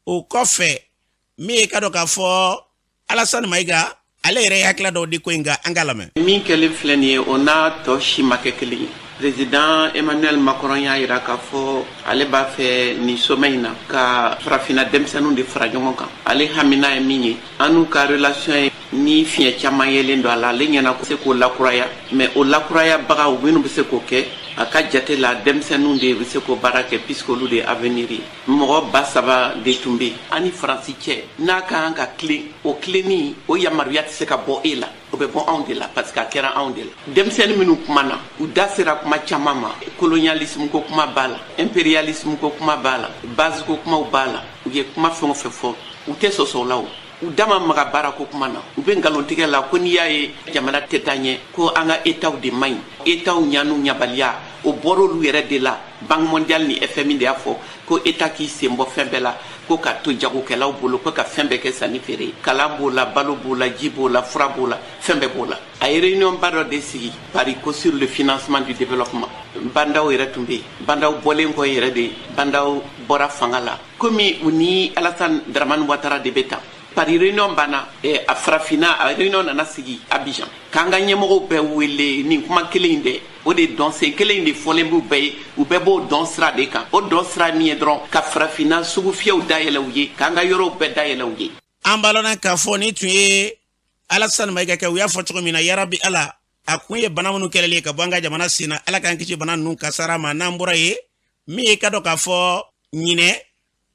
O kɔfɛ, min ye ka dɔn k'a fɔ Alasani Mayiga, ale yɛrɛ ye hakilila dɔw di ko in kan, an k'a lamɛn. Min kɛlen filɛ nin ye, o n'a tɔ si ma kɛ kelen ye. Président Emmanuel Macron y'a yira k'a fɔ ale b'a fɛ nin sommet in na ka farafinna denmisɛnninw de fara ɲɔgɔn kan. Ale hamina ye min ye, an n'u ka relation ye ni fiɲɛ caman yelen don a la, ale ɲɛna se k'o lakuraya. Mais o lakurayabagaw minnu bɛ se k'o kɛ, a ka jate la, denmisɛnninw de bɛ se k'o baara kɛ, puisque olu de ye avenir ye. Mɔgɔ 3000 de tun bɛ yen. An ni Faransi cɛ n'a ka kan ka tilen, o tilenni o yamaruya tɛ se ka bɔ e la, o bɛ bɔ anw de la, parce que a kɛra anw de la. Denmisɛnnin minnu kumana, u da sera kuma caman ma. Colonialisme ko kuma b'a la, impérialisme ko kuma b'a la, base ko kumaw b'a la. U ye kuma fɛn o fɛn fɔ, u tɛ sɔsɔ o la. O u dama maga baara ko kuma na, u bɛ nkalontigɛ la ko n'i y'a ye jamana tɛ taa ɲɛ, ko an ka Étatw de man ɲi, Étatw ɲanu ɲabaliya, o bɔr'olu yɛrɛ de la. Banque mondiale ni FMI de y'a fɔ ko État k'i sen bɔ fɛn bɛɛ la, ko ka to jagokɛlaw bolo, ko ka fɛn bɛɛ kɛ sanni feere. Kalan b'o la, balo b'o la, ji b'o la, fura b'o la, fɛn bɛɛ b'o la. A ye réunion ba dɔ de sigi Paris ko sur le financement du développement. Bah N'Daw yɛrɛ tun bɛ yen. Bah N'Daw bɔlen kɔ yɛrɛ de, Bah N'Daw bɔra fanga la, komi u ni Alassane Dramane Ouattara de bɛ tan. Paris réunion banna, a farafinna a réunion nana sigi Abidjan, k'an ka ɲɛmɔgɔw bɛɛ wele. Nin kuma kelen in dɛ, o de dɔnsen kelen in de fɔlen b'u bɛɛ ye. U bɛɛ b'o dɔn sira de kan. O dɔn sira min ye dɔrɔn, ka farafinna sugu fiyɛw dayɛlɛ u ye, k'an ka yɔrɔw bɛɛ dayɛlɛ u ye. An b'a lɔn k'a fɔ ni tun ye Alasani Mayiga kɛ. U y'a fɔ cogo min na, yarabi Ala, a kun ye bana minnu kɛlɛli ye ka bɔ an ka jamana sen na, Ala k'an kisi bana ninnu kasara ma. N'an bɔra ye, min ye ka dɔn k'a fɔ ɲinɛ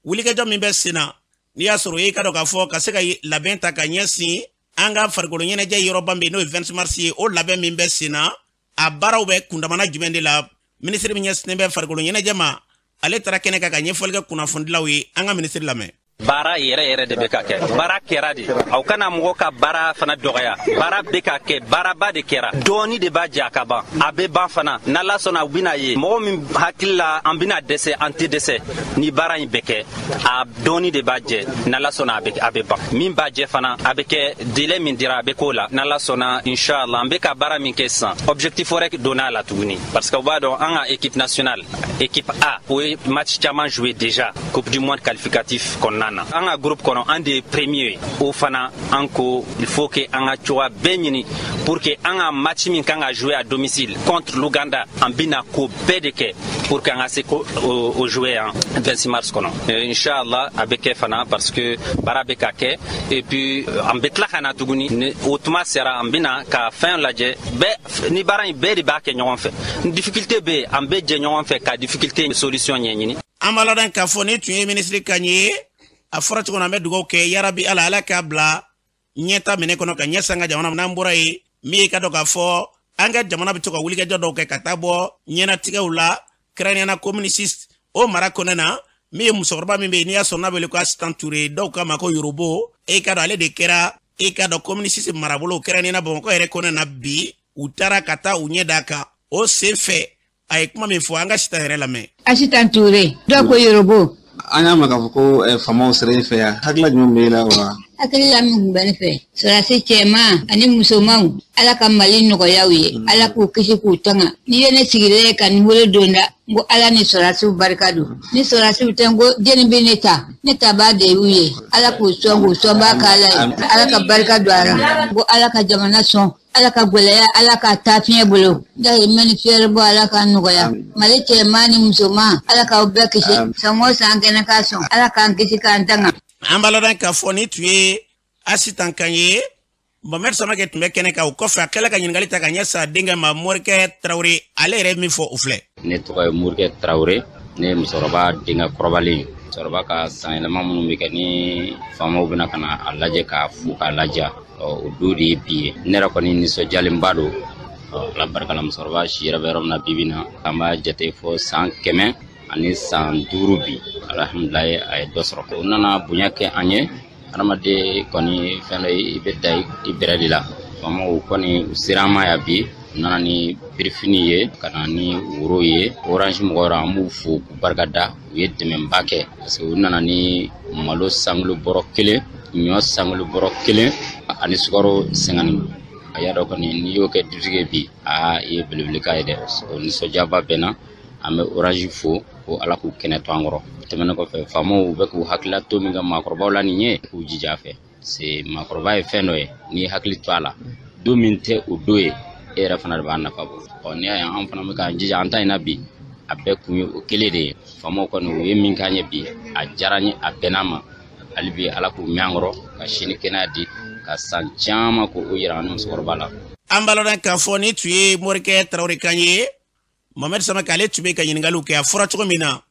wulikajɔ min bɛ sen na. N'i y'a sɔrɔ i ka dɔn k'a fɔ ka se ka labɛn ta ka ɲɛsin an ka farikolo ɲɛnajɛ yɔrɔba min n'o ye 26 mars ye, o labɛn min bɛ sen na, a baaraw bɛ kundamana jumɛn de la? Minisiri min ɲɛsinnen bɛ farikolo ɲɛnajɛ ma, ale taara kɛnɛ kan ka ɲɛfɔli kɛ kunnafonidilaw ye. An ka minisiri lamɛn. Baara yɛrɛ yɛrɛ de bɛ ka kɛ, baara kɛra de. Aw kana mɔgɔ ka baara fana dɔgɔya. Baara bɛ ka kɛ, baaraba de kɛra. Dɔɔni de b'a jɛ a ka ban, a bɛ ban fana n'Ala sɔnna. U bɛna ye mɔgɔ min hakili la an bɛna dɛsɛ, an tɛ dɛsɛ. Ni baara in bɛ kɛ, a dɔɔni de b'a jɛ. N'Ala sɔnna, a bɛ ban. Min b'a jɛ fana, a bɛ kɛ délai min dira, a bɛ k'o la n'Ala sɔnna, inshallah. An bɛ ka baara min kɛ sisan, objectif wɛrɛ donna a la tuguni, parce que u b'a dɔn an ka équipe nationale, équipe A, o ye match caman joué déjà Coupe du monde qualificatif kɔnɔna na. An ka groupe kɔnɔ, an de ye premier ye. O fana, an ko il faut que an ka cogoya bɛɛ ɲini pour que an ka match min kan ka jouer à domicile contre l'Ouganda, an bɛna ko bɛɛ de kɛ pour que an ka se ko o jouer yan 26 mars kɔnɔ, inshallah. A bɛ kɛ fana parce que baara bɛ ka kɛ. Et puis an bɛ tila ka na tuguni, ni o tuma sera, an bɛna ka fɛn lajɛ bɛɛ. Ni baara in bɛɛ de b'a kɛ ɲɔgɔn fɛ, ni difficulté bɛ yen, an bɛ jɛ ɲɔgɔn fɛ ka difficulté solution ɲɛɲini. An b'a ladɔn k'a fɔ ni tun ye minisiri kan ye. A fɔra cogo min na, an bɛ dugawu kɛ, yarabi Ala, Ala k'a bila ɲɛta minɛ kɔnɔ ka ɲɛsin an ka jamana ma. N'an bɔra yen, min ye ka dɔn k'a fɔ an ka jamana bɛ to ka wulikajɔ dɔw kɛ ka taa bɔ ɲɛnatigɛw la, kɛrɛnkɛrɛnnenya commune 6, o mara kɔnɔna na, min ye musokɔrɔba min bɛ yen, n'i y'a sɔrɔ n'a wele ko Asitan Ture, dɔw k'a ma ko Yorobo. E ka dɔn ale de kɛra e ka dɔn commune 6 marabolo, kɛrɛnkɛrɛnnenya Bamakɔ yɛrɛ kɔnɔna na bi, u taara ka taa u ɲɛ d'a kan. O sen fɛ, a ye kuma min fɔ, an ka Asitan yɛrɛ lamɛn. Asitan Ture, dɔw ko Yorobo. An y'a mɛn k'a fɔ ko faamaw sera e fɛ yan. Hakilila jumɛn bɛ e la wa? Hakilila min tun bɛ ne fɛ, sɔrɔdasi cɛman ani musomanw, Ala ka Mali nɔgɔya u ye, Ala k'u kisi k'u tanga. N'i ye ne sigilen ye ka nin wele don da, n ko Ala ni sɔrɔdasiw barika don. Ni sɔrɔdasiw tɛ, n ko jɛni bɛ ne ta, ne ta b'a de y'u ye. Ala k'u sɔn, k'u sɔnba k'Ala ye. Ala ka barika don a la. N ko Ala ka jamana sɔn, Ala ka gɛlɛya, Ala ka taa fiɲɛ bolo. Dahirimɛ ni fiyɛri bɔ, Ala ka nɔgɔya. Mali cɛman ni musoman, Ala k'aw bɛɛ kisi. San o san kɛnɛ k'a sɔn, Ala k'an kisi k'an tanga. An b'a ladɔn k'a fɔ ni tun ye Asitan kan ye. Mohamed Samakɛ tun bɛ kɛnɛ kan. O kɔfɛ, a kɛla ka ɲininkali ta ka ɲɛsin a denkɛ ma, Morikɛ Tarawele. Ale yɛrɛ ye min fɔ, o filɛ. Ne tɔgɔ ye Morikɛ Tarawele, ne ye musokɔrɔba denkɛ kɔrɔbalen ye. Musokɔrɔba ka sanyɛlɛma minnu bɛ kɛ ni faamaw bɛna ka na a lajɛ k'a fo k'a laja, o don de ye bi ye. Ne yɛrɛ kɔni nisɔndiyalenba don. Ala barika la, musokɔrɔba si yɛrɛ bɛ yɔrɔ min na bi bi in na, an b'a jate fɔ 105 san bi. Alhamdulilayi, a ye dɔ sɔrɔ. U nana bonya kɛ an ye. Hadamaden kɔni, fɛn dɔ i bɛ da i bɛrɛ de la. Faamaw kɔni, u sera an ma yan bi. U nana ni birifini ye, ka na ni woro ye. Orange mɔgɔ yɔrɔ, an b'u fo k'u barika da. U ye dɛmɛba kɛ parce que u nana ni malo sankolo bɔrɔ 1, ɲɔ sankolo bɔrɔ 1 ani sukaro 50. A y'a dɔn kɔni, n'i y'o kɛ dutigi ye bi, aa, i ye belebeleka ye dɛ. O nisɔndiyaba bɛ n na. An bɛ Orange fo ko Ala k'u kɛnɛ to an kɔrɔ. Tɛmɛnen kɔfɛ, faamaw bɛ k'u hakilila to min kɛ maakɔrɔbaw la nin ye, k'u jija a fɛ, se maakɔrɔba ye fɛn dɔ ye, n'i ye hakili to a la, don min tɛ o don ye, e yɛrɛ fana de b'a nafa bɔ. Ɔ, n'i y'a ye an fana bɛ k'an jija an ta in na bi, a bɛɛ kun ye o kelen de ye. Faamaw kɔni, u ye min k'an ye bi, a diyara n ye, a bɛnna ma. Hali bi, Ala k'u mɛn an kɔrɔ, ka sini kɛnɛya di, ka san caman k'o yira an ni musokɔrɔba la. An b'a ladɔn k'a fɔ ni tun ye Morikɛ Tarawele kan ye. Mohamed Samake, ale tun bɛ ka ɲininkaliw kɛ. A fɔra cogo min na,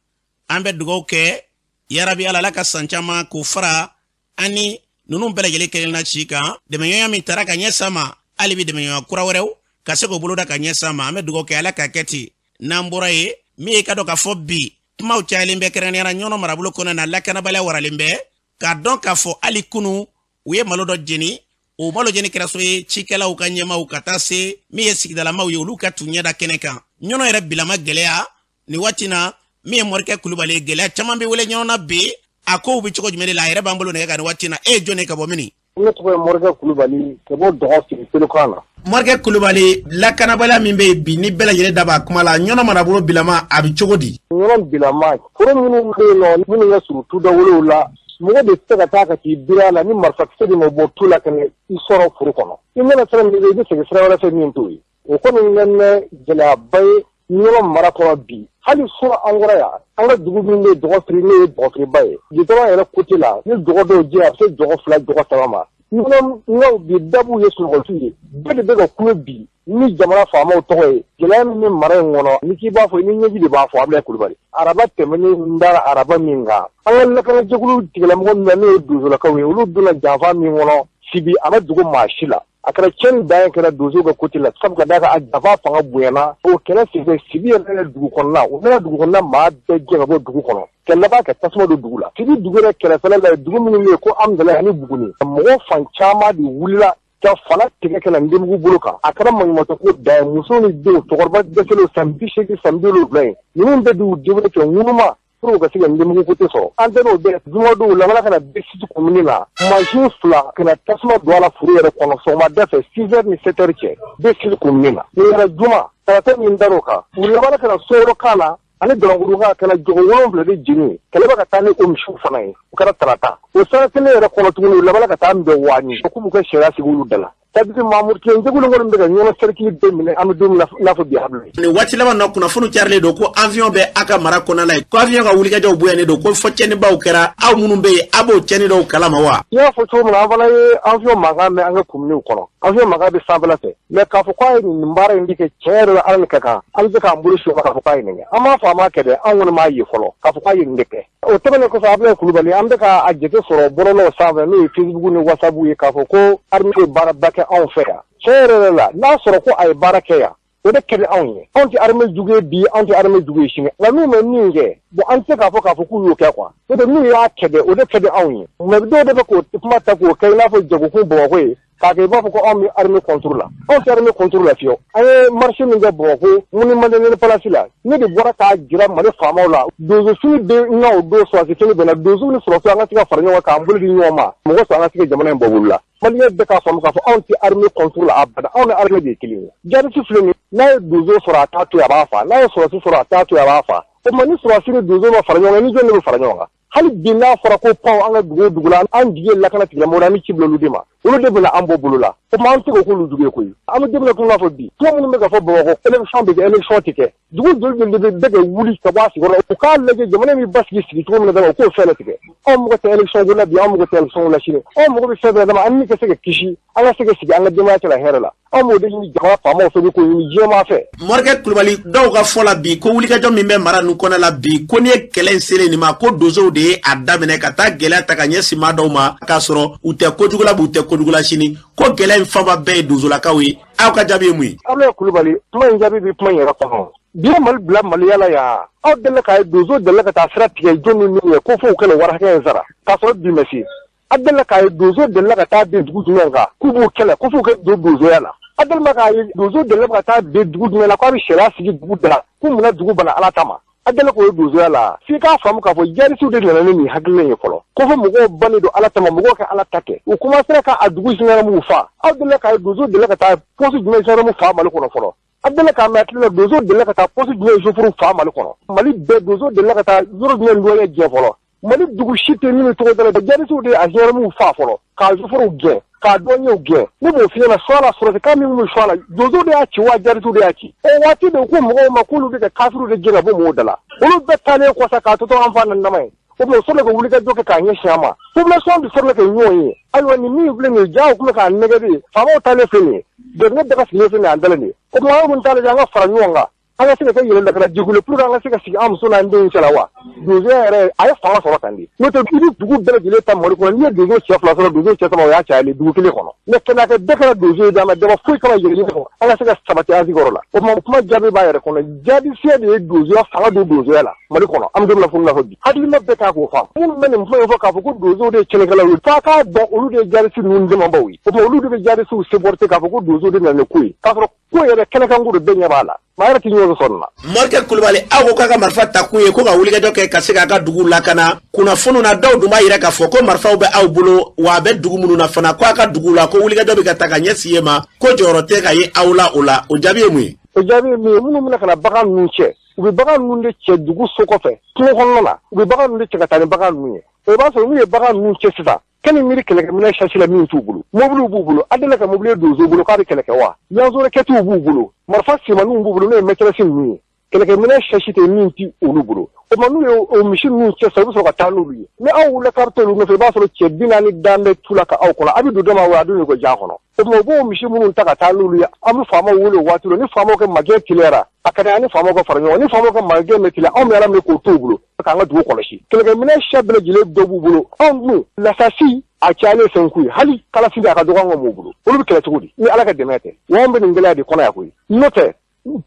an bɛ dugawu kɛ, yarabi Ala, Ala ka san caman k'o fara an ni ninnu bɛɛ lajɛlen kelenna ci kan. Dɛmɛɲɔgɔnya min taara ka ɲɛ ma, hali bi dɛmɛɲɔgɔnya kura wɛrɛw ka se k'o boloda ka ɲɛ ma. An bɛ dugawu kɛ, Ala ka kɛ ten. N'an bɔra yen, min ye ka dɔn k'a fɔ bi kumaw cayalen bɛ, kɛrɛnkɛrɛnnenya la Ɲɔnɔ marabolo kɔnɔ na, lakanabaliya waralen bɛ, k'a dɔn k'a fɔ hali kunu u ye malo dɔ jeni. O malo jeni kɛra so ye cikɛlaw ka ɲɛmaw ka taa se min ye sigidalamaw ye, olu ka t'u ɲɛda kɛnɛ kan. Ɲɔnɔ yɛrɛ bilama gɛlɛya nin waati na. Min ye Morikɛ Kulubali ye, gɛlɛya caman bɛ wele Ɲɔnɔ na bi. A kow bɛ cogo jumɛn de la? A yɛrɛ b'an bolo nɛgɛ kan nin waati na. E ye jɔn ye, ka bɔ mini? Ne tɔgɔ ye Morikɛ Kulubali, ka bɔ Dɔgɔ sigi Pelukan na. Morikɛ Kulubali, lakanabaliya min bɛ yen bi, ni bɛɛ lajɛlen da b'a kuma la, Ɲɔnɔ marabolo bilama, a bɛ cogo di? Ɲɔnɔ bilama, foro minnu bɛ yen nɔ, minnu ka surun tudawolow la, mɔgɔ de tɛ se ka taa ka t'i biri a la ni marifakisɛ de ma bɔ tu la ka na i sɔrɔ foro kɔnɔ. I mana sira min i bɛ segin sira wɛrɛ fɛ min t'o ye. O kɔni bɛ gɛlɛyaba ye Ɲɔnɔ mara kɔnɔ bi. Hali sɔrɔ an kɔrɔ yan, an ka dugu min bɛ Dɔgɔfiri, n'o ye Dɔgɔfiriba ye, gitɔrɔn yɛrɛ côté la, ni dɔgɔ dɔw jɛ, a bɛ se dɔgɔ 2, dɔgɔ 3 ma. Ɲɔnɔw bi dabuw ye sunɔgɔsiw ye, bɛɛ de bɛ ka kule bi ni jamana faamaw tɔgɔ ye. Gɛlɛya min bɛ mara in kɔnɔ, ni k'i b'a fɔ ni ɲɛji de b'a fɔ. Abulaye Kulubali, araba tɛmɛnen n dara araba min kan, an ka lakanajɛkulu tigilamɔgɔ min n'o ye donsolakaw ye, olu donna janfa min kɔnɔ Sibi, a ma dogo maa si la. A kɛra tiɲɛni dan ye kɛra donsow ka côté la, sabu ka d'a kan a janfa fanga bonyana. O kɛlɛ senfɛ, Sibi yɛrɛ dugu kɔnɔna, u nana dugu kɔnɔna maa bɛɛ gɛn ka bɔ dugu kɔnɔ, ka laban ka tasuma don dugu la. Sibi dugu yɛrɛ kɛrɛfɛla la, dugu minnu bɛ yen ko Amudalayi ani Buguni, mɔgɔ fan caman de wulila ka fala tigɛ ka na ndenbugu bolo kan. A kɛra maɲumantɔ ko dan ye, muso ni denw, cɛkɔrɔba dɛsɛlenw, san 80, san 70 ye, ninnu bɛɛ d'u débrouiller kɛ ŋunuma pour ka se ka ndenbugu côté sɔrɔ. An tɛ n'o bɛɛ jumadenw lamana ka na B6 commune la, mansin 2 ka na tasuma don a la foro yɛrɛ kɔnɔ sɔgɔmada fɛ 6 heures ni 7 heures cɛ B6 commune la. Nin kɛra juma, tarata min dar'o kan, u labanna ka na Soworokan na ani Dɔrɔnkurukan ka na jogo 7 de jeni, kɛlɛ bɛ ka taa ni o misiw fana ye. O kɛra tarata. O sara kelen yɛrɛ kɔnɔ tuguni, u labanna ka taa bɛn Waani, k'u b'u ka sariya sigi olu da la. Sadiri Mamour Tiɲɛ jɛkulu kɔni bɛ ka Ɲɔnɔ cercle bɛɛ minɛ, an bɛ don min na i n'a fɔ bi. Abulaye, nin waati laban na, kunnafoniw carilen don ko avion bɛ a ka mara kɔnɔna la yen, ko avion ka wulikajɔw bonyanen don, ko fɔ tiɲɛnibaw kɛra. Aw minnu bɛ yen, a b'o tiɲɛni dɔw kalama wa? I y'a fɔ cogo min na, an fana ye avion mankan mɛn an ka kominiw kɔnɔ. Avion mankan bɛ sanfɛla fɛ, mais k'a fɔ k'a ye nin baara in de kɛ, tiɲɛ yɛrɛ la, Ala ni ka kan, an bɛ se k'an bolo su k'a fɔ k'a ye nin kɛ. An m'a fɔ a m'a kɛ dɛ, an kɔni m'a ye fɔlɔ k'a fɔ k'a ye nin de kɛ. O tɛmɛnen kɔfɛ, Abulaye Kulubali, an bɛ ka a jate sɔrɔ bɔlɔlɔw sanfɛ, n'o ye Facebook ni WhatsApp ye, k'a fɔ ko armée ye baaraba kɛ anw fɛ yan. Tiɲɛ yɛrɛ yɛrɛ la, n'a sɔrɔ ko a ye baara kɛ yan, o de ka di anw ye. Anw tɛ armée jugu ye bi, anw tɛ armée jugu ye sini, nka n'u ma min kɛ, bon, an tɛ se k'a fɔ k'u y'o kɛ quoi. N'o tɛ, n'u y'a kɛ dɛ, o de ka di anw ye. Mais dɔw de bɛ k'o kuma ta k'o kɛ i n'a fɔ jagokun Bamakɔ ye, k'a kɛ i b'a fɔ ko anw bɛ armée contre la. Anw tɛ armée contre la fiyewu. An ye marche min kɛ Bamakɔ monument de l'Indépendance la, ne de bɔra k'a jira Mali faamaw la, donso fini bɛ n na o don, sɔrɔdasi fini bɛ na, donso ni sɔrɔdasi, an ka se ka fara ɲɔgɔn kan, k'an bolo di ɲɔgɔn ma, mɔgɔ sɔrɔ an ka se ka jamana in bɔ bolo la. Maliyɛn bɛɛ k'a faamu k'a fɔ anw tɛ armée contre la abada, anw ni armée de ye kelen ye. Jihadiste filɛ nin ye, n'a ye donso sɔrɔ, a t'a to yen, a b'a fa. N'a ye sɔrɔdasi sɔrɔ, a t'a to yen, a b'a fa. O tuma, ni sɔrɔdasi ni donso ma fara ɲɔgɔn kan, ni jɔn de bɛ fara ɲɔgɔn kan? Hali bi, n'a fɔra ko pan an ka dugu o dugu la, an jigi ye lakana tigilamɔgɔw la, an bɛ ci bila olu de ma, olu de bɛna an bɔ bolo la. O tuma, an tɛ se k'o k'olu jugu ye koyi. An bɛ don min na komi n'a fɔ bi, kuma minnu bɛ ka fɔ Bamakɔ, élection bɛ kɛ, élection tɛ kɛ, dugu joli joli de bɛ ka wuli ka bɔ a sigiyɔrɔ la? U k'a lajɛ jamana min basigi sigi cogo min na dɔrɔn, u k'o fɛn tigɛ. Anw mago tɛ élection ko la bi, anw mago tɛ élection ko la sini. Anw mago bɛ fɛn fɛn dama, an ni ka se ka kisi, an ka se ka sigi an ka denbaya cɛla hɛrɛ la. Anw b'o de ɲini jamana faamaw fɛ, k'o ɲini diɲɛmaa fɛ. Morikɛ Kulubali, dɔw ka fɔ la bi ko wulikajɔ min bɛ mara ninnu kɔnɔ la bi, ko n'i ye kɛlɛ in selen nin ma, ko donsow de ye a daminɛ ka taa gɛlɛya ta ka ɲɛsin maa dɔw ma, k'a sɔrɔ u tɛ kojugu la bi, u tɛ kojugu la sini, ko gɛlɛya in fanba bɛɛ ye donsolakaw ye. Aw ka jaabi ye mun ye? Abulaye Kulubali, kuma in jaabi bɛ kuma in yɛrɛ kɔnɔ. Bi ye Mali bila maloya la yan. Aw delila k'a ye donso delila ka taa sira tigɛ jɔn ni min ye ko fo u ka wari hakɛ in sara, k'a sɔrɔ bi ma se? A delila k'a ye donso delila ka taa bin dugu jumɛn kan k'u b'u kɛlɛ ko f'u ka don donsoya la? A delila k'a ye donso delila ka taa bin dugu jumɛn la k'a bɛ sariya sigi dugu da la k'u munna dugu bana Ala ta ma? A delila k'o ye donsoya la? F'i k'a faamu k'a fɔ jihadisiw de nana ni nin hakilina ye fɔlɔ, ko fɔ mɔgɔw bannen don Ala ta ma, mɔgɔw ka Ala ta kɛ. U commencera ka a dugu gendarmew fa. Aw delila k'a ye donso delila ka taa poste jumɛn gendarme fa Mali kɔnɔ fɔlɔ? A delila k'a mɛn hakili la, donso delila ka taa poste jumɛn chauffeur fa Mali kɔnɔ? Mali bɛɛ, donso delila ka taa yɔrɔ jumɛn luwanse jɛ fɔlɔ? Mali dugu si tɛ min tɔgɔ da la. Jihadisiw de a gendarmew fa fɔlɔ, k'a chauffeurw gɛn, k'a douaniers gɛn. Ne b'o f'i ɲɛna, Suwala sɔrɔsi kan min bɛ Suwala, donso de y'a ci wa jihadisiw de y'a ci? O waati de ko mɔgɔw ma k'olu bɛ ka kafiriw de gɛn ka bɔ mɔgɔw da la. Olu bɛɛ taalen kɔsa k'a to an fa na nama ye, o tuma o sɔrɔla ka wuli ka jɔ kɛ k'a ɲɛsin an ma. Population de sɔrɔla ka ɲɔgɔn ye. Ayiwa, nin min filɛ nin ye, ja o tun bɛ k'a nɛgɛ de. Faamaw taalen filɛ nin ye, dɛmɛ daga sigilen filɛ nin ye, an dalen nin ye. O tuma, anw minnu t'a lajɛ, an ka fara ɲɔgɔn kan, an ka se ka kɛ yɛlɛ lakana jɛkulu pour que an ka se ka sigi an muso n'an denw cɛla wa. Donsoya yɛrɛ, a ye fanga sɔrɔ tan de. N'o tɛ, i bɛ dugu bɛɛ lajɛlen ta Mali kɔnɔ, n'i ye donso cɛ 2 sɔrɔ, donso cɛ 3, o y'a cayalen dugu kelen kɔnɔ. Mais kɛnɛya kɛ bɛɛ kɛra donso ye d'a ma daba foyi kama yɛlɛli kɔnɔ, an ka se ka sabati an sigiyɔrɔ la. O tuma, kuma jaabi b'a yɛrɛ kɔnɔ. Jihadisiya de ye donsoya fanga don donsoya la Mali kɔnɔ. An bɛ don min na fo n'a fɔ bi, hakilina bɛɛ k'a k'o faamu. Minnu bɛ nin kuma in fɔ k'a fɔ ko donsow de ye tiɲɛnikɛlaw ye, f'a k'a dɔn olu de ye jihadisi ninnu dɛmɛbaaw ye. O tuma, olu de bɛ jihadisiw supporter k'a fɔ ko donsow de nana ni ko ye, k'a sɔrɔ ko yɛrɛ kɛnɛkanko de, bɛɛ ɲɛ b'a la, maa yɛrɛ tɛ ɲɔgɔn sɔrɔ nin na. Morikɛ Kulubali, aw ko k'a ka marifa ta kun ye ko ka wulikajɔ kɛ ka se k'a ka dugu lakana. Kunnafoniw na, dɔw dun b'a yira k'a fɔ ko marifaw bɛ aw bolo, wa a bɛ dugu minnu na fana, ko a ka dugu la, ko wulikajɔ bɛ ka ta ka ɲɛsin yen ma, ko jɔyɔrɔ tɛ ka ye aw la o la. O jaabi ye mun ye? O jaabi ye min ye, minnu bɛna ka na bagan ninnu cɛ, u bɛ bagan ninnu de cɛ dugu so kɔfɛ, kungo kɔnɔna na. U bɛ bagan ninnu de cɛ ka taa ni bagan ninnu ye. O b'a sɔrɔ n'u ye bagan ninnu cɛ sisan, kɛni miiri kɛlɛkɛminɛ sasi la min t'u bolo, mobiliw b'u bolo. A delila ka mobili ye donso bolo k'a bɛ kɛlɛ kɛ wa? Lance-roquettew b'u bolo, marifa senmaninw b'u bolo, n'o ye mitrailleuses ninnu ye. Kɛlɛkɛminɛn sɛsi tɛ min ti olu bolo. O tuma n'u ye o misi ninnu cɛ sisan, u bɛ sɔrɔ ka taa n'olu ye. Ni aw wulila k'a bɛ taa olu nɔfɛ, i b'a sɔrɔ cɛ 40 dan bɛ tu la ka aw kɔnɔ. A bɛ don dɔ ma wa a dun ko ja kɔnɔ. O tuma u b'o misi minnu ta ka taa n'olu ye, an bɛ faamaw wele o waati la. Ni faamaw ka magɛn teliyara, a ka di an ni faamaw ka fara ɲɔgɔn. Ni faamaw ka magɛn bɛ teliya, anw bɛ Ala minɛ k'o t'u bolo k'an ka dugu kɔlɔsi. Kɛlɛkɛminɛn siya bɛɛ lajɛlen dɔ b'u bolo. Anw dun lasasi a cayalen fɛn ku ye, hali kalafili a ka dɔgɔ an ka m'u bolo. Olu bɛ kɛlɛ cogo di ni Ala ka dɛmɛ tɛ? Wa anw bɛ nin gɛlɛya de kɔnɔ yan koyi. N'o tɛ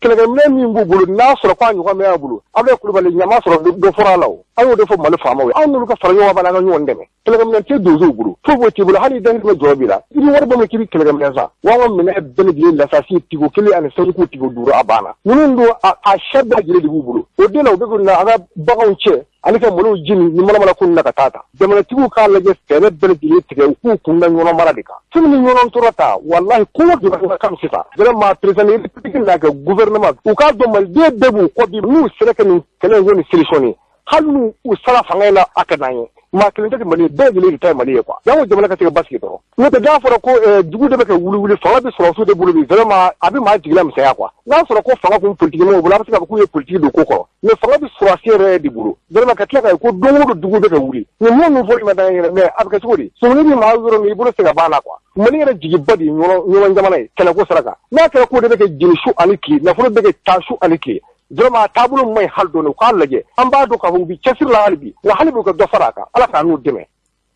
kɛlɛkɛminɛn min b'u bolo, n'a sɔrɔ k'a ɲɔgɔn bɛ bolo, aw bɛ Kulubali ɲama sɔrɔ dɔ fɔra a la o. An y'o de fɔ Mali faamaw ye, anw n'olu ka fara ɲɔgɔn kan, an ka ɲɔgɔn dɛmɛ. Kɛlɛkɛminɛn tɛ donsow bolo, foyi foyi t'i bolo, hali dahirimɛ jɔrɔ b'i la, i bɛ wari bɔ min k'i bɛ kɛlɛkɛminɛn san. Wa an ka minɛn bɛɛ lajɛlen lasasi tigo 1 ani sɛnku tigo 5 a banna. Ninnu don a siya bɛɛ lajɛlen de b'u bolo. O de la u bɛ ka na an ka baganw cɛ ani ka malow jeni ni manamana ko na ka taa ta. Jamanatigiw k'a lajɛ fɛɛrɛ bɛɛ lajɛlen tigɛ, u k'u kun da ɲɔgɔn mara de kan. Fɛn min ɲɔgɔn tora ta, walahi kɔngɔ donna kan sisan. Vraiment président république n'a ka gouvernement, u k'a dɔn maliden bɛɛ b'u kɔ bi, n'u sera ka nin kɛlɛ in kɛ nin solution ye, hali n'u u sara fanga in na, a ka d'an ye. Maa kelen tɛ Mali ye, bɛɛ lajɛlen de ta ye Mali ye quoi. Jango jamana ka se ka basigi dɔrɔn. N'o tɛ n'a fɔra ko dugu de bɛ ka wuli wuli, fanga bɛ sɔrɔsiw de bolo bi, vraiment a bɛ maa jigila misɛnya quoi. N'a sɔrɔ ko fanga kun politiki mɔgɔw bolo, a bɛ se k'a fɔ k'u ye politiki don ko kɔrɔ. Mais fanga bɛ sɔrɔsi yɛrɛ de bolo. Vraiment ka tila k'a ye ko don o don dugu bɛ ka wuli. Nin minnu fɔli ma d'an yɛrɛ, mais a bɛ kɛ cogo di? Sumuni bɛ maa yɔrɔ min, i bolo tɛ se ka ban a la quoi. Mali yɛrɛ jigiba de ye ɲɔgɔn jamana ye kɛlɛko sira kan. N'a kɛra ko de bɛ kɛ jeni su ani tile, nafolo bɛ kɛ taa su ani tile. Vraiment a taabolo man ɲi hali dɔɔni, u k'a lajɛ. An b'a dɔn k'a fɔ u bɛ cɛsiri la hali bi, nka hali bi u ka dɔ fara a kan. Ala k'an n'u dɛmɛ.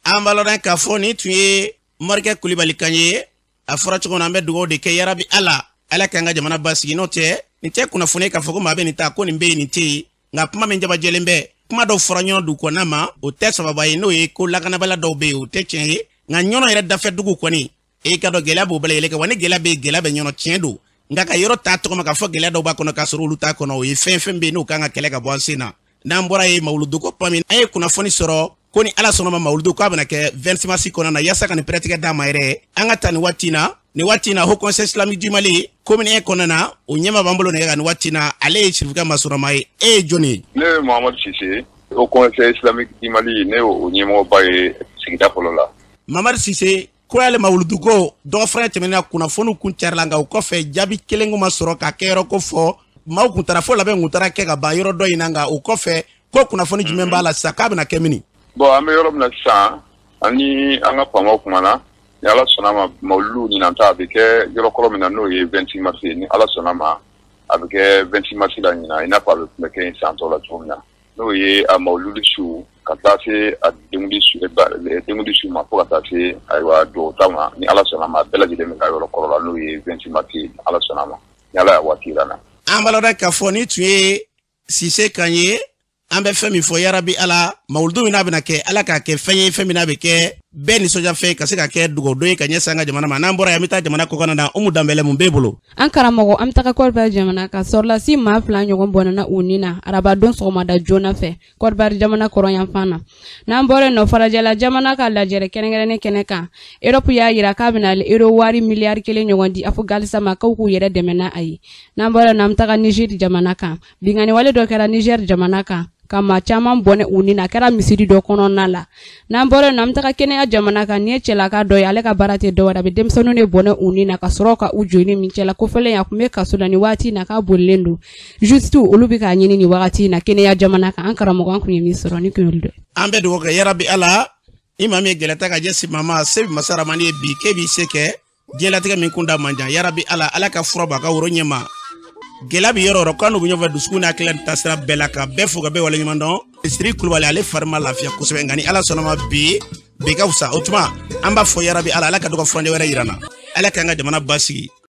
An b'a lɔn k'a fɔ nin tun ye Morikɛ Kulibali kan ye. A fɔra cogo min na, an bɛ dugawu de kɛ yarabi Ala, Ala k'an ka jamana basigi. N'o tɛ nin tɛ kunnafoni k'a fɔ ko maa bɛ nin ta ko nin bɛ yen nin tɛ yen, nka kuma min jabajɛlen bɛ, kuma dɔw fɔra ɲɔgɔn dugu kɔnɔna ma, o tɛ sababa ye. N'o ye ko lakanabaliya dɔw bɛ yen, o tɛ tiɲɛ ye. Nka ɲɔnɔ yɛrɛ dafɛ dugu kɔni, e ka dɔn gɛlɛya b'o bɛɛ lajɛlen kan. Wa ni gɛlɛya bɛ yen, gɛlɛya bɛ ɲɔnɔ, tiɲɛ don. Nka ka yɔrɔ ta tɔgɔ ma k'a fɔ gɛlɛya dɔw b'a kɔnɔ k'a sɔrɔ olu t'a kɔnɔ, o ye fɛn fɛn bɛ yen n'o kan ka kɛlɛ ka bɔ an sen na. N'an bɔra yen, mawuluduko kuma min, an ye kunnafoni sɔrɔ ko ni Ala sɔnna ma mawuludu k'a bɛna kɛ 26 mars kɔnɔna na, yaasa ka nin pɛrɛtigɛ d'a ma yɛrɛ. An ka taa nin waati na, nin waati na Haut Conseil Islamique du Mali commune 1 kɔnɔna na, o ɲɛmaa b'an bolo nɛgɛ kan nin waati na. Ale ye Sirifukɛ Masurama ye. E ye jɔnni ye? Ne ye Mahamadu Sise, Haut Conseil Islamique du Mali, ne y'o ɲɛmɔgɔba ye sigida fɔlɔ la. Mamadu Sise, ko y'ale mawuludu ko dɔgɔfura tɛmɛnen na, kunnafoniw kun carila, nka o kɔfɛ jaabi kelen kun ma sɔrɔ k'a kɛ yɔrɔ ko fɔ. Maaw kun taara fo labɛn kun taara kɛ ka ban yɔrɔ dɔ in na, nka o kɔfɛ ko kunnafoni jumɛn b'a la sisan k'a bɛna kɛ mini? Bon, an bɛ yɔrɔ min na sisan, ani an ka faamaw kumana, ni Ala sɔnna ma mawuludu ɲinan ta a bɛ kɛ yɔrɔ kɔrɔ min na, n'o ye 26 mars ye. Ni Ala sɔnna ma a bɛ kɛ 26 mars la ɲinan, i n'a fɔ a bɛ tun bɛ kɛ san tɔw la cogo min na. N'o ye a mawuludu su ka taa se a denkundi su ma, fo ka taa se ayiwa dugawu ta ma. Ni Ala sɔnna ma a bɛɛ lajɛlen bɛ ka yɔrɔ kɔrɔ la, n'o ye 26 mars ye. Ni Ala sɔnna ma, ni Ala y'a waati yira n na. An b'a lɔn k'a fɔ ni tun ye Sise kan ye. An bɛ fɛn min fɔ yarabi Ala, mawuludu min n'a bɛna kɛ, Ala k'a kɛ fɛn ye, fɛn min n'a bɛ kɛ bɛɛ nisɔndiya fɛn, ka se ka kɛ dugawudon ye ka ɲɛsin an ka jamana ma. N'an bɔra yan, an bɛ taa jamana kɔkanna na. Umu Danbɛlɛ, mun b'e bolo? An karamɔgɔ, an bɛ taga Côte d'Ivoire jamana kan. Sɔrɔlasi maa 2 ɲɔgɔn bɔnɛna u ni na arabadon sɔgɔmada joona fɛ Côte d'Ivoire jamana kɔrɔnyanfan na. N'an bɔra yen nɔ, farajɛla jamana ka lajɛrɛ kɛrɛnkɛrɛnnen kɛnɛ kan, Europe y'a yira k'a bɛna euro wari miliyari 1 ɲɔgɔn di Afganistан ma, k'u k'u yɛrɛ dɛmɛ n'a ye. N'an bɔra yen nɔ, an bɛ taga Niger jamana kan. Binkanni wale dɔ kɛra Niger jamana kan ka maa caman bɔnɛ u ni na, a kɛra misiri dɔ kɔnɔna la. N'an bɔra yen nɔ, an bɛ taga Kenya jamana kan. Nin ye cɛlaka dɔ ye, ale ka baara tɛ dɔwɛrɛ, a bɛ denmisɛnninw de bɔnɛ u ni na ka sɔrɔ ka u joli min. Cɛla kofɔlen a tun bɛ kaso la nin waati in na, k'a bolilen don juste, olu bɛ k'a ɲini nin wagati in na Kenya jamana kan. An karamɔgɔ, an kun ye min sɔrɔ ni kun y'olu dɔ ye. An bɛ dugawu kɛ yarabi Ala, i maa min ye gɛlɛya ta ka ɲɛsin maa ma, se bɛ masa Ramani ye bi k'e b'i se kɛ diɲɛlatigɛ min kun da man jan. Yarabi Ala, Ala ka fura bɔ a ka woro ɲɛ ma. Gɛlɛya bɛ yɔrɔ o yɔrɔ, k'an n'u bɛ ɲɔgɔn fɛ dusukun n'a hakilila ni taasira bɛɛ la, ka bɛɛ fo ka bɛɛ waleɲuman dɔn. Siri Kulubali, ale fari ma lafiya kosɛbɛ, nka ni Ala sɔnna ma bi ka fisa. O tuma an b'a fɔ yarabi Ala, Ala ka dɔ ka furancɛ wɛrɛ yira n na. Ala k'an ka jamana basigi.